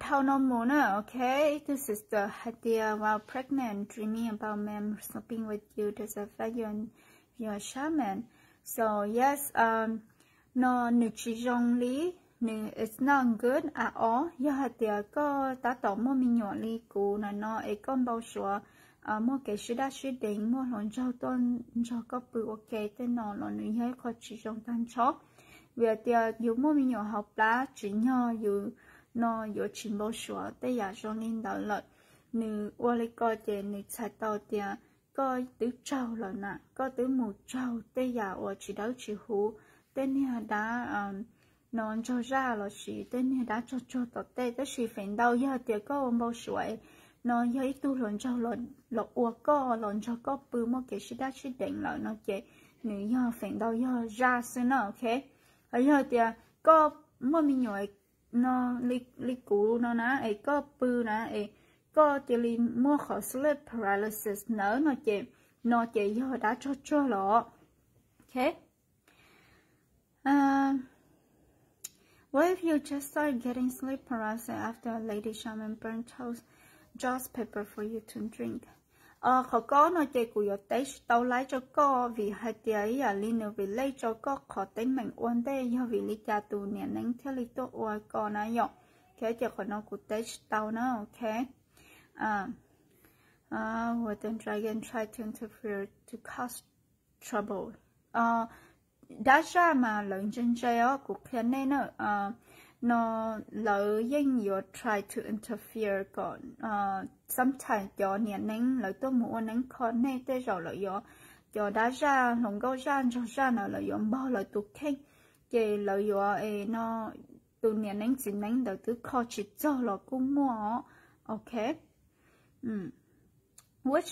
Dhau no mus na, ok, tus sister hais tias, while pregnant, dreaming about men sleeping with you, does affect your, your shaman? So yes, no nws tsis zoo li, nws, it's not good at all. Yog hais tias koj tab tom muaj me nyuam li kuv na no es koj npau suav muaj kev sib daj sib deev, muaj hluas nraug tuaj nrog koj pw ua ke tej no los nws yog ib qho tsis zoo tag nrho. Vim tias yus muaj me nyuam hauv plab tsim nyog yus no yuav tsis npau suav tej yam zoo li ntawd lawm. Nws ua li ko ces nws txhais tau tias koj twb tsaug lawm na, koj twb mus tsaug tej yam uas tsis dawb tsis huv, tej niag dab no ntsog zaj los sis tej niag dab tsog tsuag tom tej. Tab sis feem ntau yog tias koj ua npau suav no yog ib tug hluas nraug los ua koj, los nrog koj pw muaj kev sib daj sib deev lawm no ces nws yog feem ntau yog zaj xwb na, ok. Ho yog tias koj muaj me nyuam no li kuv no na es koj pw na es koj cia li muaj qhov sleep paralysis ntawd no ces, no ces yog dab tsog tsuag los. Ok. What if you just start getting sleep paralysis after a lady shaman burn toast, draws paper for you to drink? Qhov ko no ces kuv yuav teb tsis tau laib rau koj vim hais tias ib yam li nws relate rau koj qhov teeb meem ua ntej yog vim li cas tus niam neeb thiaj li tuaj ua ko na yom. Ok, ces qhov no kuv teb tsis tau na, ok. What the dragon try to interfere to cause trouble. Dab zaj mas lawv ntse ntse os, kuv qhia nej na, no lawv yeej yuav try to interfere kom, sometimes cov niam neeb lawv tuaj mus ua neeb kho nej tej zaum lawv yuav, cov dab zaj hluas nkauj zaj ntsog zaj ntawd lawv yuav npog lawv tus kheej, ces lawv yuav no tus niam neeb txiv neeb ntawd twb kho tsis txog los kuj muaj os. Ok. Which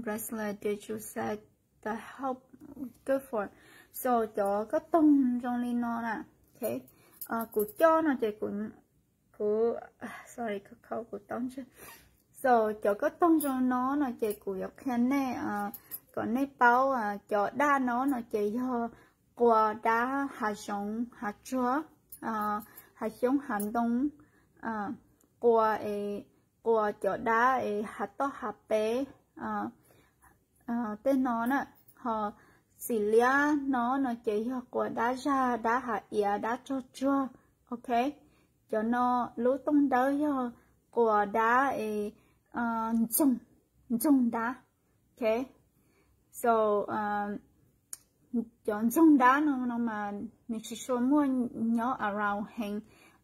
bracelet did you say the help good for? So cov koj toog zoo li no na. Ok. Kuv coj no ces kuv, kuv, sorry, kuv tau ntswg. So cov koj toog zoo no no ces kuv yuav qhia nej kom nej paub, cov daj no no ces yog quas dab hav zoov hav tsuag, hav xyoob hav ntoo, quas es quas cov dab es hav toj hav peb, tej no na. Ho xim liab no no ces yog quas dab zag, dab hav iav, dab tsog tsuag. Ok. Cov no lub tooj dawb yog quas dab es ntxoog dab. Ok. So cov ntxoog dab no no mas nws tsis tshua muaj nyob around heev,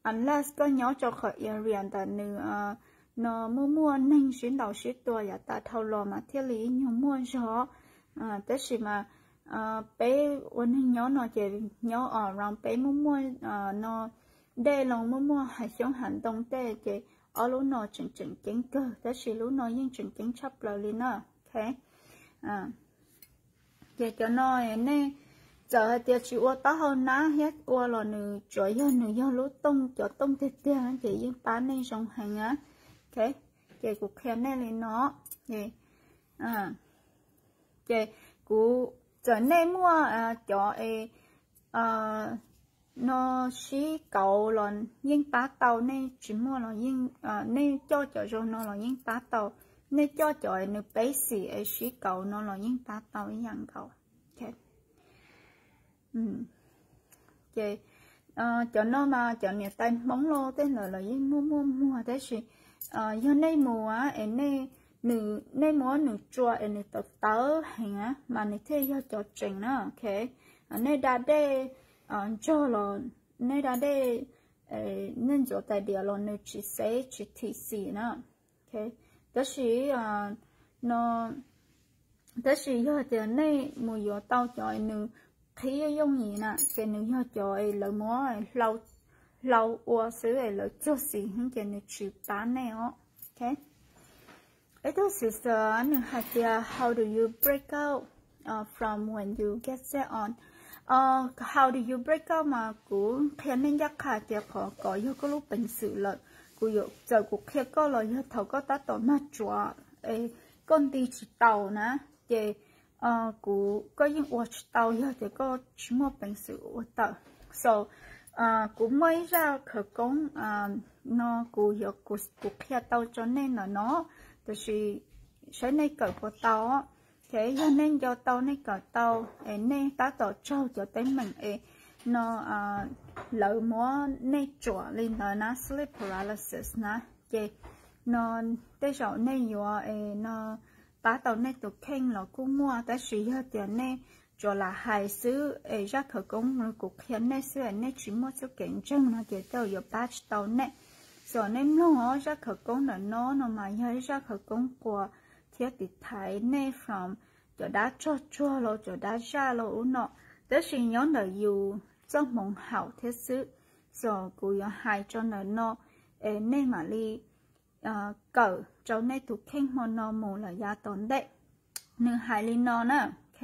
unless koj nyob rau qhov area ntawm nws no muaj muaj neeg sib ntaus sib tua yav tas dhau los mas thiaj li ib nyuag muaj zog. Tab sis mas peb ua neeg nyob no ces nyob around peb muaj muaj no dej loo, muaj muaj hav xyoob hav ntoo tej ces ob lub no tseem tseem ceeb kawg, tab sis lub no yeej tseem ceeb tshaj plaws li na. Ok. Ces cov no nej txawm hais tias tsis ua taub hau nab thiab ua los nws tsuas yog nws yog lub tooj, cov tooj tiag tiag ces yeej pab nej zoo heev na. Ok. Ces kuv qhia nej li no. Ces kuv, txawm nej muaj cov es no sib kauv los yeej pab tau, nej tsis muaj los yeej, nej coj cov zoo no los yeej pab tau, nej coj cov nws peb xim es sib kauv no los yeej pab tau ib yam nkaus. Ces cov no mas cov niam tais Hmoob los tej ntawd los yeej muaj muaj muag, tab sis yog nej mus es nej, nws, nej muab nws tsua es nws tawv tawv heev mas nws thiaj yog cov tseem na. Ok, nej da dej ntsog los, nej da dej, nej ntxuav tais diav los nws tsis xeb tsis thim xim na. Tab sis no, tab sis yog tias nej mus yuav tau cov nws qhib yooj yim na, ces nws yog cov lawv muab hlau ua xwb es lawv txuag xim heev ces nws tsis pab nej os. Ok, ib tug sister nws hais tias how do you break out from when you get set on? How do you break out mas kuv qhia nej ncaj qha tias qhov ko yog koj lub peev xwm lawm. Kuv yuav, txawm kuv qhia koj los yog thaum koj tab tom mag tsuav, koj nti tsis tau na, ces kuv, koj yeej ua tsis tau yog tias koj tsis muaj peev xwm ua tawm. So kuv muaj ib zaj khawv koob no, kuv yuav, kuv qhia tau rau nej ntawm no, tiam sis saib nej kawm puas tau. Ces yog nej nco tau nej kawm tau es nej tab tom raug cov teeb meem es no lawv muab nej tsuam li ntawd na, sleep paralysis na, ces no tej zaum nej yuav es no pab tau nej tus kheej los kuj muaj, tab sis yog tias nej tsuas lam hais xwb es zaj khawv koob kuv qhia nej xwb es nej tsis muaj txoj kev ntseeg no ces tej zaum yuav pab tsis tau nej. So nej mloog os, zaj khawv koob ntawm no no mas yog ib zaj khawv koob quas thiab tiv thaiv nej from cov dab tsog tsuag los cov dab zaj los ub no, tab sis nyob ntawm yus txoj hmoov haum thiab xwb. So kuv yuav hais rau ntawm no es nej mam li kawm rau nej tus kheej hmo no mus lawm yav tom ntej. Nws hais li no na, ok,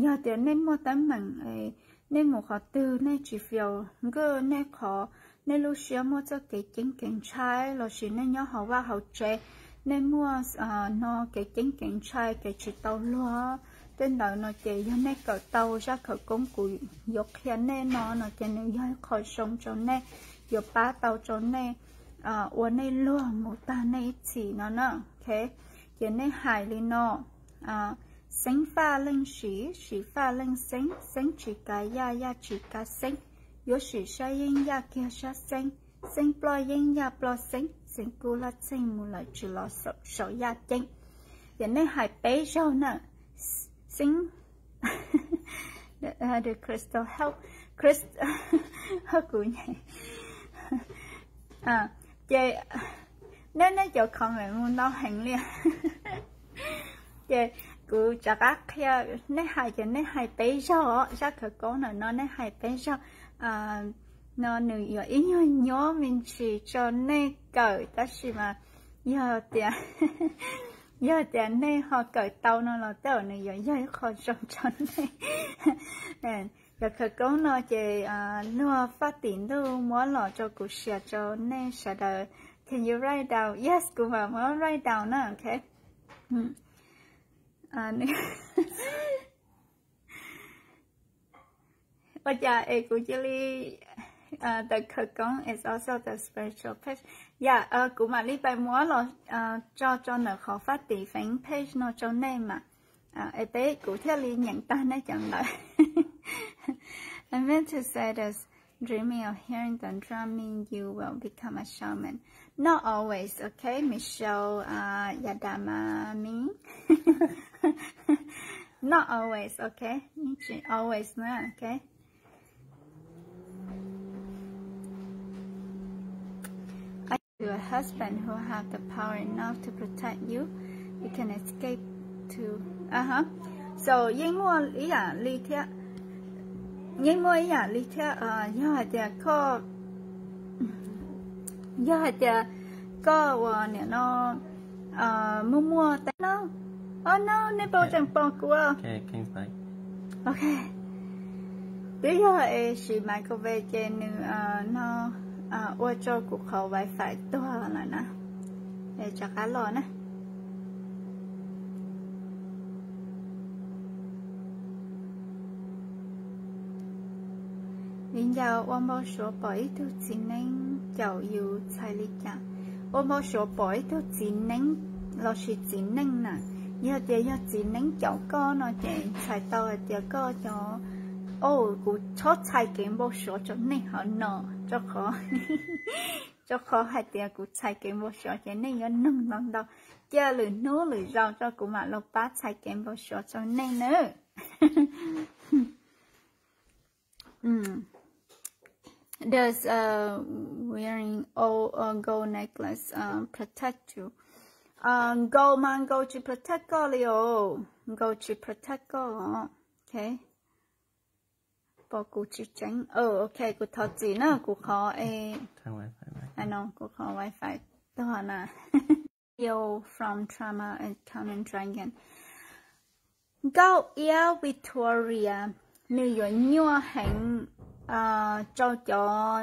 yog tias nej muaj teeb meem, nej mus qhov twg nej tsis fiaus nkaj nej qhov, nej lub siab muaj txoj kev ceeb kev ntshai los sis nej nyob hauv vaj hauv tsev, nej muaj no kev ceeb kev ntshai kev tsis tau luag, tej ntawd no ces yog nej kawm tau zaj khawv koob kuv yuav qhia nej no no ces nws yog ib qho zoo rau nej, yuav pab tau rau nej ua nej luag mus tag nej ib txhis no na. Ok, ces nej hais li no: Xeeb faj leej sim, sim faj leej xeeb, xeeb tsis kav yaj, yaj tsis kav xeeb, yuav sim sab yeeb yaj kiag sab xeeb, xeeb ploj yeeb yaj ploj xeeb, xeeb kub laj txheej mus lawm tsis los saum yaj ceeb. Ces nej hais peb zaug na. Xeeb, Crystal help, Crystal, kuv ces nej, nej cov comment mus ntau heev li. Ces kuv rov qab qhia, nej hais ces nej hais peb zaug os, zaj khawv koob ntawm no nej hais peb zaug. No nws yuav ib nyuag nyuab me ntsis rau nej kawm tab sis mas yog tias, yog tias nej ho kawm tau no los tej zaum nws yuav yog ib qho zoo rau nej. Cov khawv koob no ces luag faj tim ntuj muab los rau kuv share rau nej sawv daws. Can you write down? Yes, kuv mam muab write down na, ok. Ua cas es kuv cia li, the khawv koob is also the spiritual page. Yam kuv mam li pais muab los tso rau ntawm qhov faj tim feeb page no rau nej mas, es peb kuv thiaj li nyeem tag nej cov ntawv. I meant to say this, dreaming of hearing the drum mean you will become a shaman. Not always, okay, Michelle, uh, Yadama mean. Not always, okay? Yeej tsis always na, okay? To a husband who have the power enough to protect you, you can escape to, aha. So yeej muaj ib yam li thiab, yeej muaj ib yam li thiab, yog hais tias koj, yog hais tias koj uas nim no muaj muaj teeb no, oh no, nej puas tseem pom kuv? Ok, twb yog es siv microwave ces nws no ua rau kuv qhov wifi tuag lawm na. Es rov qab los na. Viv ncaus, ua npau suav pom ib tug txiv neeb caum yus txhais li cas? Ua npau suav pom ib tug txiv neeb lossis txiv neej na. Yog tias yog txiv neeb caum koj no ces txhais tau hais tias koj cov, o, kuv txhob txhais kev npau suav rau neej hauv no, rau qhov, rau qhov hais tias kuv txhais kev npau suav ces nej yuav noog ntau ntau, cia lwm hnub lwm zaus rau kuv mam los pab txhais kev npau suav rau nej nawb. Does uh, wearing o- uh, gold necklace uh, protect you? Uh, gold mas gold tsis protect koj li os. Gold tsis protect koj. Ok. Pom kuv tsis tseev. Ok, kuv thov txim na, kuv qhov e, no, kuv qhov wifi tuag na. Yo from Trauma and Common Dragon. Nkauj Iab Victoria, nws yuav nyuaj heev rau cov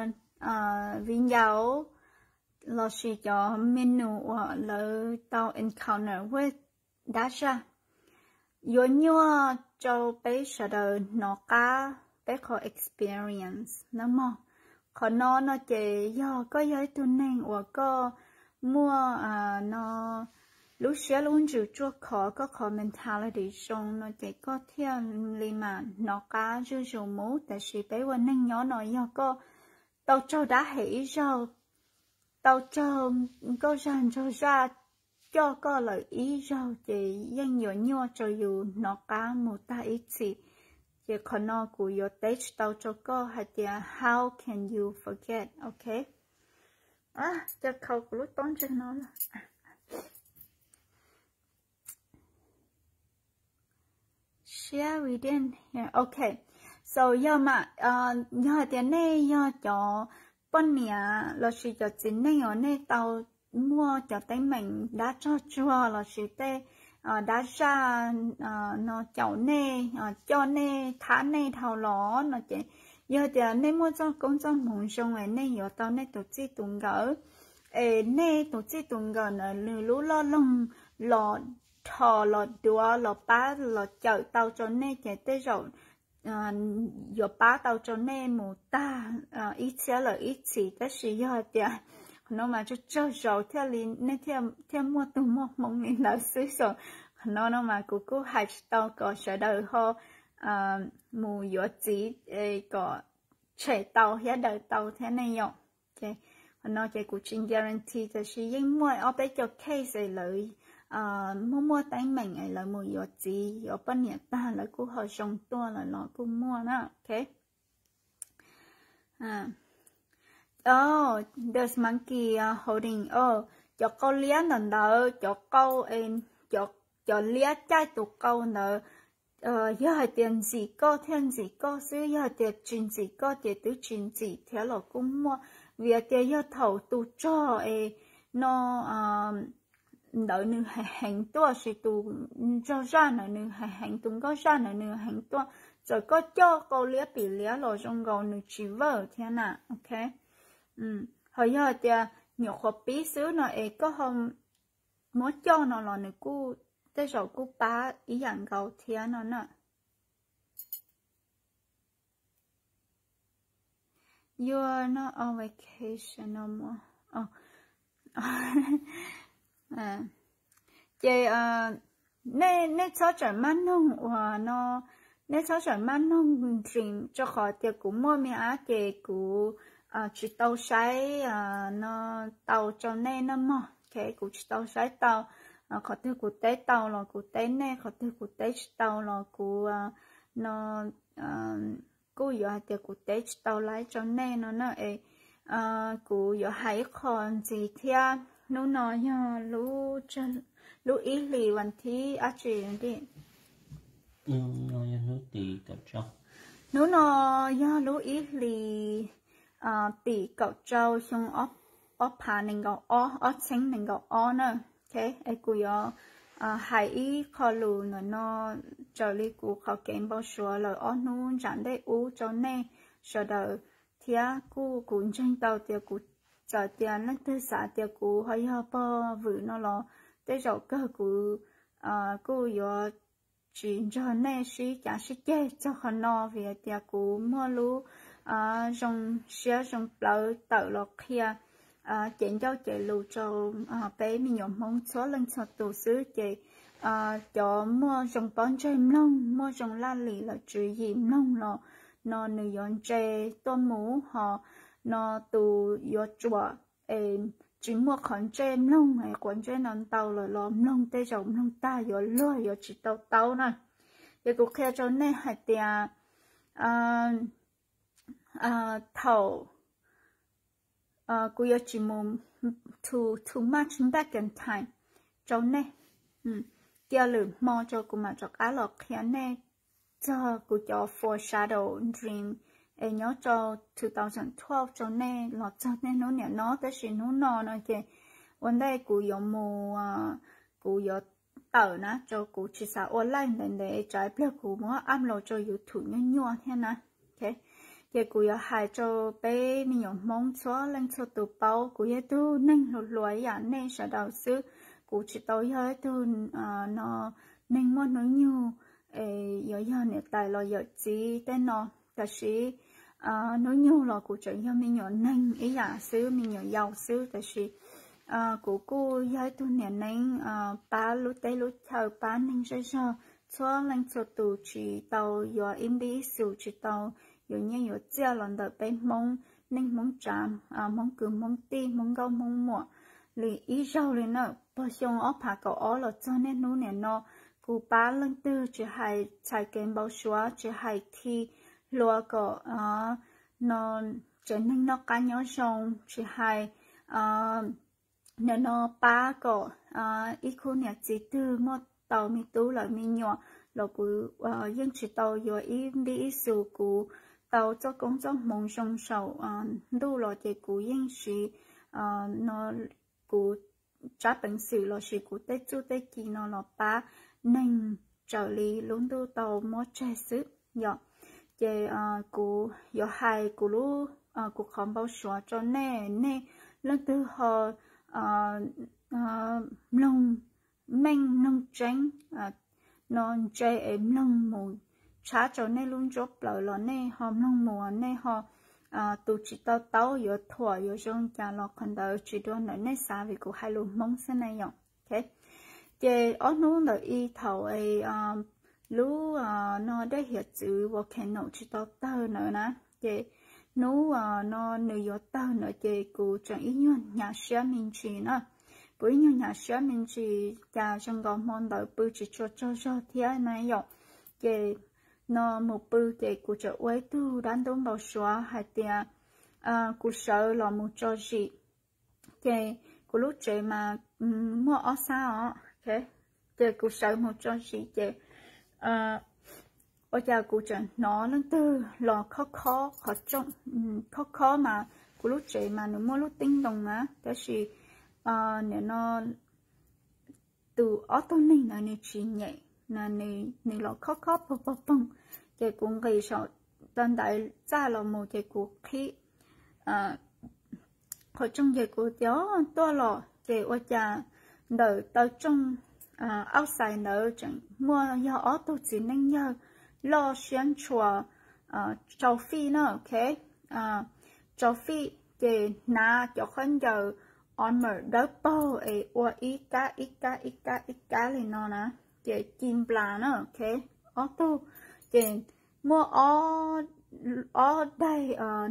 viv ncaus lossis cov me nus uas lawv tau encounter dab zaj. Yuav nyuaj rau peb sawv daws hnov qab peb qhov experience na mog. Qhov no no ces yog koj yog ib tug neeg uas koj muaj no lub siab lub ntsws tsuaj khov, koj qhov mentality zoo no ces koj thiaj li mam hnov qab zuj zus mus. Tab sis peb ua neeg nyob no yog koj tau raug dab hem ib zaug, tau raug nkauj zaj nraug zaj coj koj lawm ib zaug ces yeej yuav nyuaj rau yus hnov qab mus tag ib txhis. Ces qhov no kuv yuav teb tsis tau rau koj hais tias how can you forget, ok? Cas khau kuv lub taub ntseg no lawm. Siab we didn't hear. Ok, so yog mas, yog hais tias nej yog cov poj niam lossis cov txiv neej uas nej tau muaj cov teeb meem dab tsog tsuag lossis tej dab zaj no caum nej, coj nej, thab nej dhau los no ces yog tias nej muaj txoj koob txoj hmoov zoo es nej yuav tau nej tus txij tus nkawm, es nej tus txij tus nkawm na nws lub loj loog los rho los duav los pab los cawm tau rau nej ces tej zaum yuav pab tau rau nej mus tag ib txhiab lawm ib txhis. Tab sis yog hais tias qhov no mas tsaug tsaug zog thiaj li nej thiaj muaj tus muaj hmoo li ntawd xwb. So qhov no no mas kuv kuj hais tsis tau kom sawv daws ho mus yuav txiv kom tshem tau thiab daws tau thiab nej yom. Qhov no ces kuv tsis guarantee, tab sis yeej muaj ob peb cov case es lawv muaj muaj teeb meem es lawv mus yuav txiv yuav poj niam tag lawv kuj ho zoo tuaj lawm los kuj muaj na. Ok. Oh, the monkey holding, oh, cov qau liab ntawm ntawd, cov qau, cov liab caij tus qau ntawd, yog hais tias ntxim koj thiaj ntxim koj xwb, yog hais tias tsis ntxim koj ces twb tsis ntxim thiab los kuj muaj. Vim hais tias yog thaum tus tsog es no ntawd nws heev heev tuaj, sis tus nraug zaj ntawd nws heev heev, tus nkauj zaj ntawd nws heev tuaj, txawm koj coj qau liab pim liab los zoo nkaus nws tsis vawj thiab na. Ok. Ho yog hais tias nyuam qhuav pib xwb no es koj ho muab coj no los nws kuj tej zaum kuj pab ib yam nkaus thiab no na. You're not on vacation no more. Ces nej txhob tseem maj noog uas no, nej txhob tseem maj noog dream, rau qhov tias kuv muaj me ab ces kuv tsis tau saib no tau rau nej na mog. Ok, kuv tsis tau saib tau. Qhov twg kuv teb tau los kuv teb nej, qhov twg kuv teb tsis tau los kuv no kuj yuav hais tias kuv teb tsis tau laib rau nej no na. Es kuv yuav hais ib qho ntxiv thiab. Hnub no yog lub ib hlis vas thib ab tsi? Hnub no yog lub ib hlis tim kaum rau xyoo ob phav nees nkaum ob, ob txhiab nees nkaum ob na. Ok, es kuv yuav hais ib qho lus ntawm no raws li kuv qhov kev npau suav lawm ob hnub ntsam ntej ub rau nej sawv daws thiab. Kuj kuv ntseeg tau tias kuv, txawm tias leej twg xav tias kuv ho yog pog vwm no los tej zaum kawg kuv kuj yuav tsis nrog nej sib cav sib ceg txog qhov no vim hais tias kuv muaj lub zoo siab zoo plawv tawm los qhia cev ncauj cev lus rau peb me nyuam Hmoob txhua leej txhua tus xwb. Ces cov muaj zoo pob ntseg mloog, muaj zoo laj lim lawm tswv yim mloog los no nws yuav ntse tuaj mus ho no tus yuav ruam es tsis muaj qhov ntsej mloog es quav ntsej no ntau lawm los mloog tej zaum mloog tag yuav luag yuav tsis tau taub na. Ces kuv qhia rau nej hais tias thaum kuv yuav tsis mus too much back in time rau nej, cia lwm hmo rau kuv mam rov qab los qhia nej txog kuv cov foreshadow dream es nyob rau two thousand twelve rau nej los txog niaj hnub niam no. Tab sis hnub no no ces ua ntej kuv yuav mus, kuv yuav tawm na, rau kuv tsis xav ua live ntev ntev tsam ib pliag kuv muab upload rau YouTube nyuaj nyuaj thiab na. Ces kuv yuav hais rau peb me nyuam Hmoob txhua leej txhua tus paub, kuv yog ib tug neeg hluas hluas ib yam nej sawv daws xwb. Kuv tsis tau yog ib tug no neeg muaj hnub nyoog, yuav yog niam tais los yawm txiv tej no. Tab sis hnub nyoog los kuv tseem yog me nyuam neeg ib yam xwb, me nyuam yaus xwb. Tab sis kuv kuj yog ib tug niam neeb pab lub teb lub chaw, pab neeg zej zog txhua leej txhua tus tsis tau yuav ib npib ib xus, tsis tau yuav nyiaj yuav txiaj los ntawm peb Hmoob, neej Hmoob tsav, Hmoob kwv Hmoob tij, Hmoob nkauj Hmoob muam li ib zaug li na. Puag xyoo ob phav kaum ob los txog niaj hnub niam no, kuv pab leej twg tsis hais txhais kev npau suav, tsis hais khi hlua kom no tsev neeg noj qab nyob zoo, tsis hais nim no pab kom ib khub niam txiv twg muaj tau me tub lawm me nyuam los kuv yeej tsis tau yuav ib npib ib xus. Kuv tau txoj koob txoj hmoov zoo saum ntuj los ces kuv yeej siv no kuv tsab peev xwm lossis kuv tej txuj tej ci no los pab neeg raws li lub ntuj tau muab tseg xwb yom. Ces kuv yuav hais kuv lub, kuv qhov npau suav rau nej, nej leej twg ho mloog meej mloog tseeb no ntse es mloog mus tshab rau nej lub ntsab plaws los nej ho mloog mus, nej ho tus tsis tau taub yuav thuam yuav zoo cas los qhov ntawd tsis dua ntawm nej xav vim kuv hais lus Hmoob xwb na yom. Ces ob hnub ntawm i thaum lub no dej hiav txwv volcano tsis tau tawg ntawd na, ces hnub no nws yuav tawg ntawd ces kuv tseem ib nyuag hnyav siab me ntsis na. Kuv ib nyuag hnyav siab me ntsis cas zoo nkaus hmo ntawd pw tsis tshua tsaug zog thiab na yom. Ces no mus pw ces kuv tseem ua ib tug dab ntub npau suav hais tias kuv sawv los mus tso zis. Ces kuv lub tsev mas muaj ob sab os, ces kuv sawv mus tso zis ces ua cas kuv tseem hnov leej twg los khob khob qhov rooj, khob khob mas kuv lub tsev mas nws muaj lub teeb ntoo na, tab sis nim no tus ob tug neeg ntawd nws tsis nyem, nws los khob khob poog poog poog, ces kuv nqis saum tau ntaiv txaj los mus ces kuv qhib qhov rooj ces kuv tias tuaj los ces ua cas ntawm taw rooj outside ntawd tseem muaj yog ob tug txiv neej yawg loj siab ntshua, rau fij na, ok, rau fij ces hnav cov khaub ncaws armor dawb paug es ua ib kab ib kab ib kab ib kab li no na, ces ci nplas na, ok, ob tug, ces muaj ob daig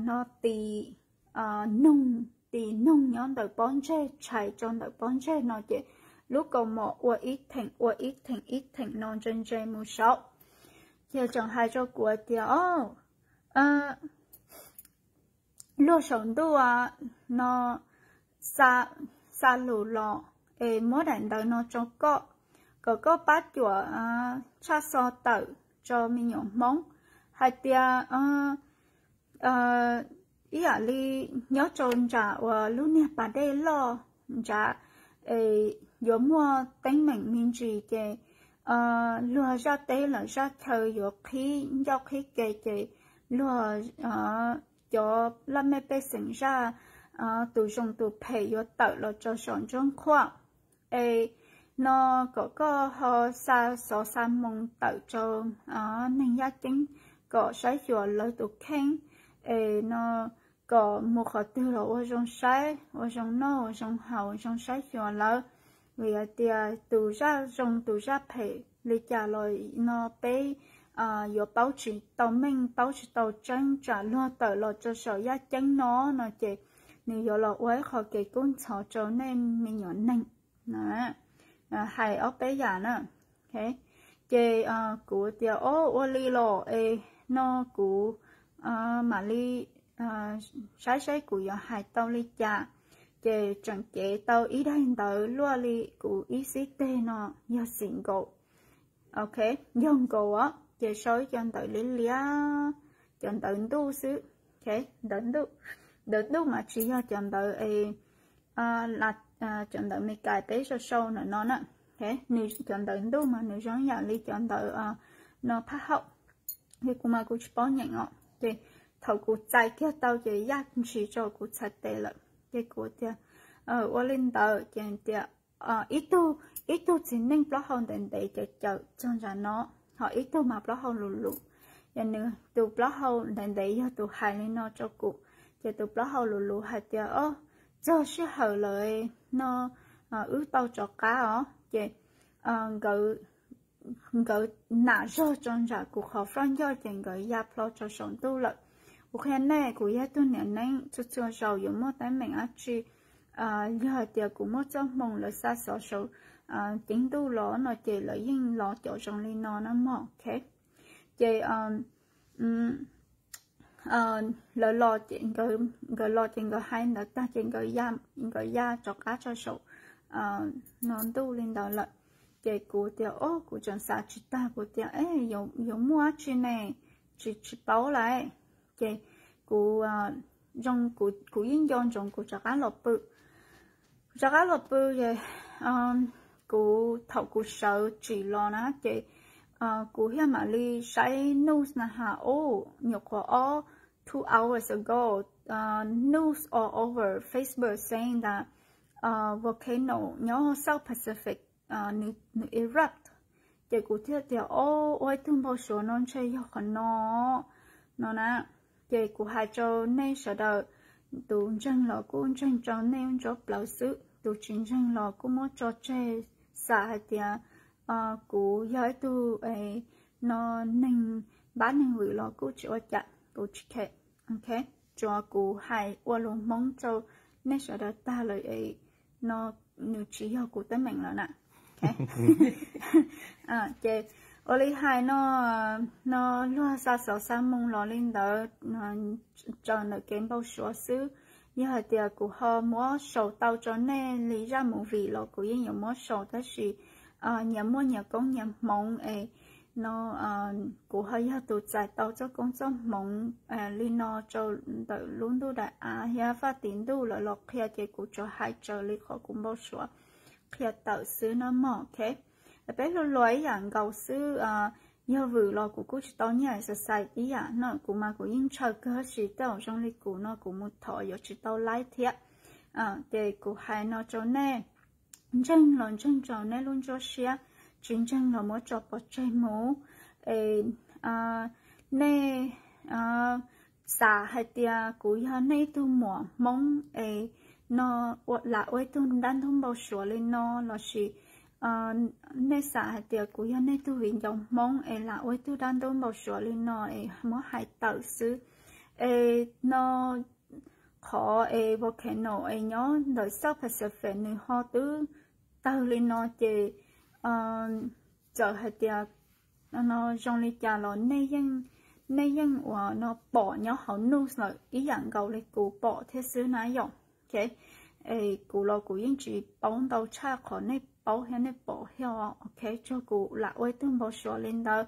no ti noog, ti noog nyob ntawm pob ntseg, tshais rau ntawm pob ntseg no ces lub kaus mom ua ib theem ua ib theem ib theem no ntse ntse mus saud. Ces tseem hais rau kuv tias o, luag saum ntuj no xa lus los es muab daim ntawv no rau koj, kom koj pab cuam tshaj xov tawm rau me nyuam Hmoob hais tias ib yam li nyob rau nram uas lub niag pas dej loj nrad es yuav muaj teeb meem me ntsis ces luag zaj teb lawm zaj chaw yuav qhib ncauj qhib ke ces luag cov laj mej pej xeem zaj tus zoo tus phem yuav tawm los rau saum ntsuab nqhuab. Es no kom koj ho xa xov xa moo tawm rau neeg yaj ceeb kom saib xyuas lawv tus kheej es no kom mus qhov twg los ua zoo saib, ua zoo noj, ua zoo haus, zoo saib xyuas lawv. Vim hais tias tus zaj zoo tus zaj phem li cas los no peb yuav paub tsis tau meej, paub tsis tau tseeb, tsam luag tawm los rau saum yaj ceeb no no ces nws yuav los ua ib qho kev kub ntxhov rau nej me nyuam neeg. Hais ob peb yam na. Ces kuv tias, o, ua li los es no kuv mam li saib saib kuv yuav hais tau li cas. Ces tseem cev tau ib daim ntawv luaj li kuv ib xib teg no, yog xim nkaus. Ok, yog nkaus os, ces sau ib cov ntawv liab liab, cov ntawv ntuj xwb. Ntawv ntuj, ntawv ntuj mas tsis yog cov ntawv es cov ntawv Meskas peb sau sau ntawm no na. Nws cov ntawv ntuj mas nws zoo yam li cov ntawv no phab haum. Ces kuv mas kuv tsis paub nyeem os, ces thaum kuv txais kiag tau ces yaj ntshis rau kuv txhais tes lawm. Ces kuv tias, ua li ntawd ces tias ib tug, ib tug txiv neej plaub hau ntev ntev cawm cawm txog ntawm no, ho ib tug mas plaub hau lus lus. Ces nws tus plaub hau ntev ntev yog tus hais li no rau kuv. Ces tus plaub hau lus lus hais tias, o, txog sij hawm lawm no, wb tau rov qab os. Ces nkawd nam zog rau nram kuv qhov faj ncauj ces nkawd ya plho rau saum ntuj lawm. Kuv qhia nej, kuv yog tug niam neeb, txhua txhua zaus yuav muaj teeb meem dab tsi, yog hais tias kuv muaj txoj hmoo lawv xa xov saum ceeb ntuj los no ces lawv yeej los cov zoo li no na mog. Ces lawv los, nkawd los ces nkawd hais ntawd tag ces nkawd ya rov qab rau saum no ntuj li ntawd lawm. Ces kuv tias, o, kuv tseem xav tsis tag, kuv tias, e, yuav muaj dab tsi ne, tsis, tsis paub lawm. Ces kuv, kuv yeej nco ntsoov kuv rov qab los pw. Kuv rov qab los pw ces kuv, thaum kuv sawv tsim los na ces kuv thiaj mam li saib news na has, o, nyuam qhuav ob, two hours ago, news all over Facebook saying that volcano nyob South Pacific nws erupt. Ces kuv thiaj tias, o, ua ib tug npau suav no ntshe yog qhov no no na. Ces kuv hais rau nej sawv daws, tus ntseeg los kuj ntseeg rau nej ntsuab plawv xwb, tus tsis ntseeg los kuj muab tso tseg, xam hais tias kuv yog ib tug no neeg npab neeg vwm los kuj tsis ua cas, kuv tsis khe. Tsuas kuv hais ua lus Hmoob rau nej sawv daws tag lawm es no nws tsis yog kuv teeb meem lawm na. Ces ua li hais no, no luag xa xov xa moo los li ntawd raws ntawm kev npau suav xwb. Yog hais tias kuv ho muab sau tau rau nej li zaj movie los kuv yeej yuav muab sau, tab sis nyias muaj nyias koob nyias hmoov es no kuv ho yog tus txais tau txoj koob txoj hmoov li no rau ntawm lub ntuj daim av thiab faj tim ntuj lawv los qhia ces kuv tsuas hais raws li qhov kuv npau suav qhia tawm xwb no mog. Ok, peb hlub luag ib yam nkaus xwb. Yog vwm los kuv kuj tsis tau nyiaj exercise ib yam no, kuv mas kuv yeej ntshaw kawg, tab sis tej zaum zoo li kuv no kuv mus thov yuav tsis tau laib thiab. Ces kuv hais no rau nej, ntseeg los ntseeg rau nej lub nruab siab, tsis ntseeg los muab tso pov tseg mus. Es nej xav hais tias kuv yog nej ib tug muam Hmoob es no lam ua ib tug dab ntub npau suav li no lossis nej xav hais tias kuv yog nej tug viv ncaus Hmoob es lam ua ib tug dab ntub npau suav li no es muab hais tawm xwb. Es no qhov es volcano es nyob ntawm South Pacific nws ho twb tawg li no ces txawm hais tias no zoo li cas los nej yeej uas no pom nyob hauv news lawm ib yam nkaus li kuv pom thiab xwb na yom. Es kuv los kuv yeej tsis paub ntau tshaj qhov nej paub thiab nej pom thiab. Ok, tsuas kuv lam ua ib tug npau suav li ntawd.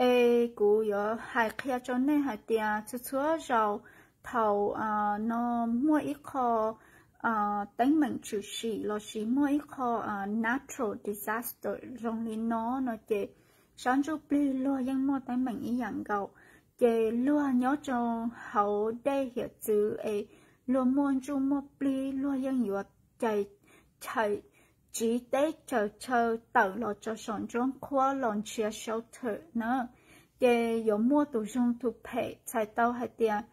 Es kuv yuav hais qhia rau nej hais tias txhua txhua zaus thaum no muaj ib qho teeb meem tshwm sim lossis muaj ib qho natural disaster zoo li no no ces sab ntsuj plig luag yeej muaj teeb meem ib yam nkaus. Ces luag nyob rau hauv dej hiav txwv es luag muaj ntsuj muaj plig luag yeej yuav cais, tsiv teb tsaws chaw tawm los rau saum ntsuab qhuab los nrhiav shelter na. Ces yuav muaj tus zoo tus phem, txhais tau hais tias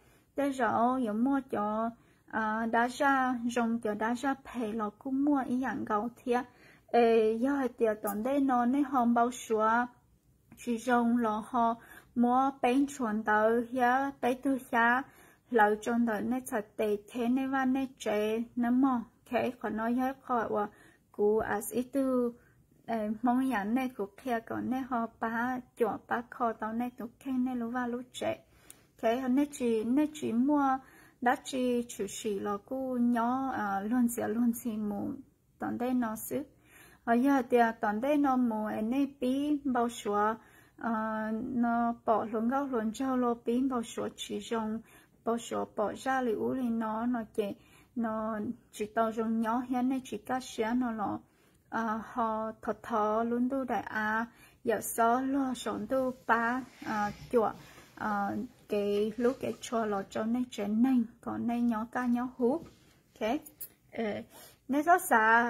tej zaum yuav muaj cov dab zaj zoo, cov dab zaj phem los kuj muaj ib yam nkaus thiab. Es yog hais tias tom ntej no nej ho npau suav tsis zoo los ho muab peb ntshua ntawv thiab peb tug xyab hlawv rau ntawm nej txhais tes thiab nej vaj nej tsev na mog. Ok, qhov no yog ib qho uas kuv as ib tug Hmoob yam nej kuv qhia kom nej ho pab cuam pab kho tau nej tus kheej nej lub vaj lub tsev. Ok, nej tsis, nej tsis muaj dab tsi tshwm sim los kuj nyob luag ntxhi luag ntxhi mus tom ntej no xwb. Ho yog tias tom ntej no mus es nej pib npau suav no pom hluas nkauj hluas nraug los pib npau suav tsis zoo, npau suav pom zaj li ub li no no ces no tsis tau zoo nyob thiab nej tsis kaj siab no los ho thov thov lub ntuj daim av yawm xob luag saum ntuj pab cuam kev hlub kev tshua los rau nej tsev neeg kom nej nyob kaj nyob huv. Ok, nej txhob xav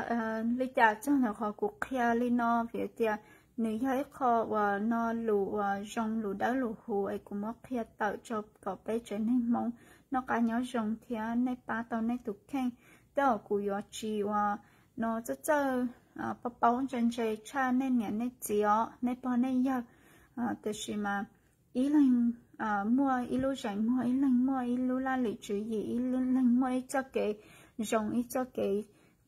li cas txog ntawm qhov kuv qhia li no vim tias nws yog ib qho uas no lus uas zoo lus dawb lus huv es kuv muab qhia tawm rau kom peb tsev neeg Hmoob noj qab nyob zoo thiab nej pab tau nej tus kheej. Tej zaum kuv yuav tsis uas no txawj txawj paub paub ntse ntse tshaj nej niam nej txiv os nej pog nej yawg, tiam sis mas ib leeg muaj ib lub zeem muag, ib leeg muaj ib lub laj lim tswv yim, ib leeg muaj ib txoj kev zoo ib txoj kev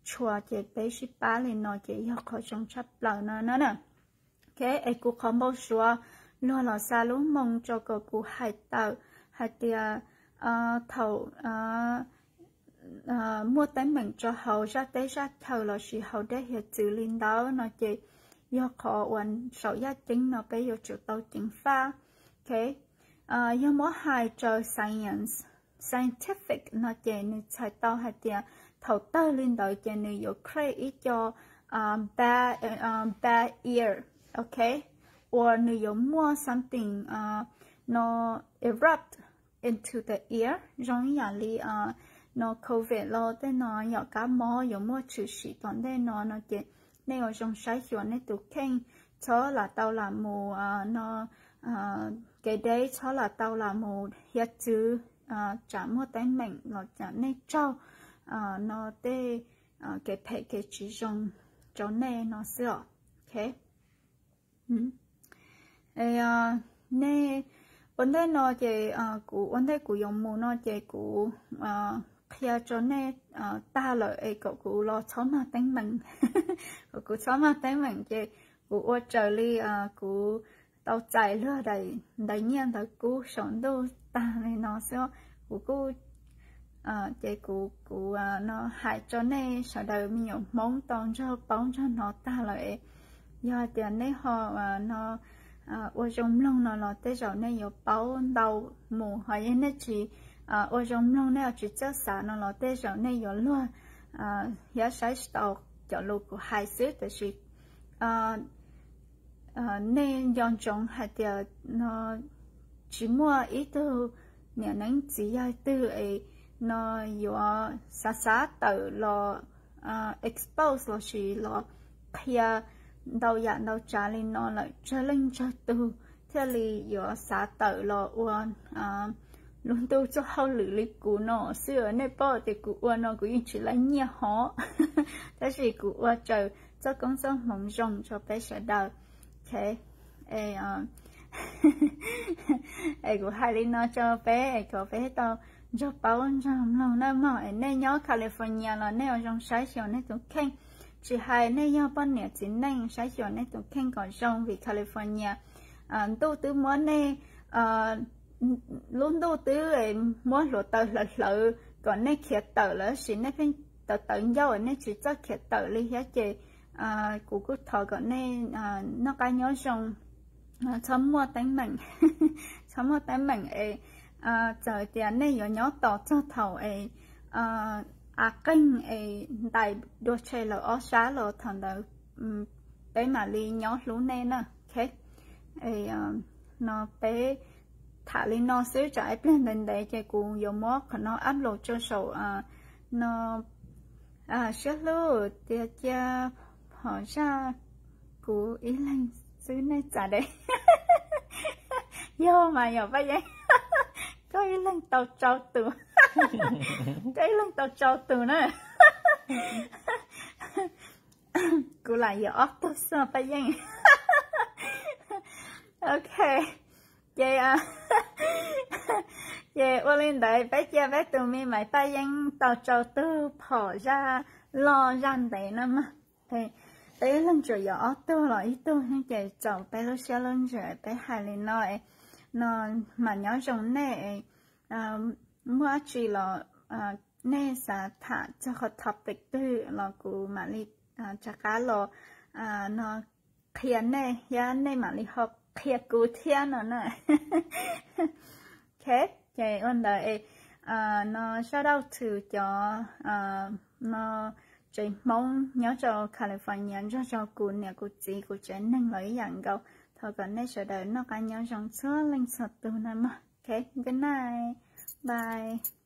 tshua ces peb sib pab li no ces yog qhov zoo tshaj plaws no na. Ok, es kuv qhov npau suav luag los xa lub moo rau kom kuv hais tawm hais tias thaum muaj teeb meem rau hauv zaj teb zaj chaw lossis hauv dej hiav txwv li ntawd no ces yog qhov uas saum yaj ceeb no peb yuav tsum tau ceev faj. Ok, yog muab hais raws science, scientific no ces nws txhais tau hais tias thaum tawg li ntawd ces nws yuav create ib co bad, bad air, ok, uas nws yuav muaj something no erupt into the air zoo ib yam li no covid los tej no yom kab mob yuav muaj tshwm sim tom ntej no no ces nej ua zoo saib xyuas nej tus kheej, txhob lam tau lam mus no kev deb, txhob lam tau lam mus hiav txwv, tsam muaj teeb meem los tsam nej raug no tej kev phem kev tsis zoo rau nej no xwb os. Ok, nej ua ntej no ces kuv ua ntej kuv yuav mus no ces kuv qhia rau nej tag lawm es kom kuv los txhob mag teeb meem, kom kuv txhob mag teeb meem ces kuv ua raws li kuv tau txais luag daim ntawv nyiaj ntawv kub saum ntuj tag li no xwb. Kuv kuj ces kuv kuv no hais rau nej sawv daws me nyuam Hmoob tau nrog paub nrog hnov tag lawm es yog tias nej ho no ua zoo mloog no los tej zaum nej yuav paub ntau mus, ho yog nej tsis ua zoo mloog nej yuav tsis txawj xav no los tej zaum nej yuav luag thiab saib tsis tau cov lus kuv hais xwb. Tiam sis nej nco ntsoov hais tias no tsis muaj ib tug niam neeb txiv yawg twg es no yuav xav xav tawm los expose lossis los qhia ntau yam ntau tsav li no lawm tsawg leej tsawg tug thiaj li yuav xav tawm los ua lub ntuj txoj hauj lwm li kuv no xwb. Nej paub tias kuv ua no kuv yeej tsis laib nyiaj hov, tab sis kuv ua raws txoj koob txoj hmoov zoo rau peb sawv daws. Es kuv hais li no rau peb es kom peb tau nrog paub nrog mloog nawb mog. Es nej nyob California los nej ua zoo saib xyuas nej tus kheej, tsis hais nej yog poj niam txiv neej saib xyuas nej tus kheej kom zoo vim California ntuj twb muab nej lub ntuj twb muab hluav taws hlawv hlawv kom nej khiav tawm lawm tab sis nej pheej tawv tawv ncauj nej tsis txawj khiav tawm li thiab ces kuv kuj thov kom nej noj qab nyob zoo, txhob muaj teeb meem, txhob muaj teeb meem es txawm tias nej yuav nyob tos txog thaum es av qeeg es ntais dua tshe lawm ob sab los thaum ntawd peb mam li nyob hlub nej na. Ok, no peb tham li no xwb tsam ib pliag ntev ntev ces kuv yuav muab qhov no upload rau saum no. Siab hlub tias cia hom zaj kuv ib leeg xwb nej txav de. Yog mas yog Paj Yeeb, Koj ib leeg tau tsau tus, koj ib leeg tau tsau tus na. Kuv lam yuav ob tug xwb Paj Yeej. Ok, ces, ces ua li ntawd peb cia peb tus me Maiv Paj Yeej tau tsau tug phom zaj loj zaj ntev no mog. Peb ib leeg tsuas yuav ob tug los ib tug ces txaus peb lub siab lub ntsws peb hais li no. No mas nyob zoo nej, muaj dab tsi los nej xav tham txog qhov topic twg los kuv mam li rov qab los no qhia nej thiab nej mam li ho qhia kuv thiab no na. Ok, ces ua ntawd no shout out to cov no tsev Hmoob nyob rau California nrog rau kuv niam kuv txiv kuv tsev neeg los ib yam nkaus. Thov kom nej sawv daws noj qab nyob zoo txhua leej txhua tus na mog. Ok, good night, bye.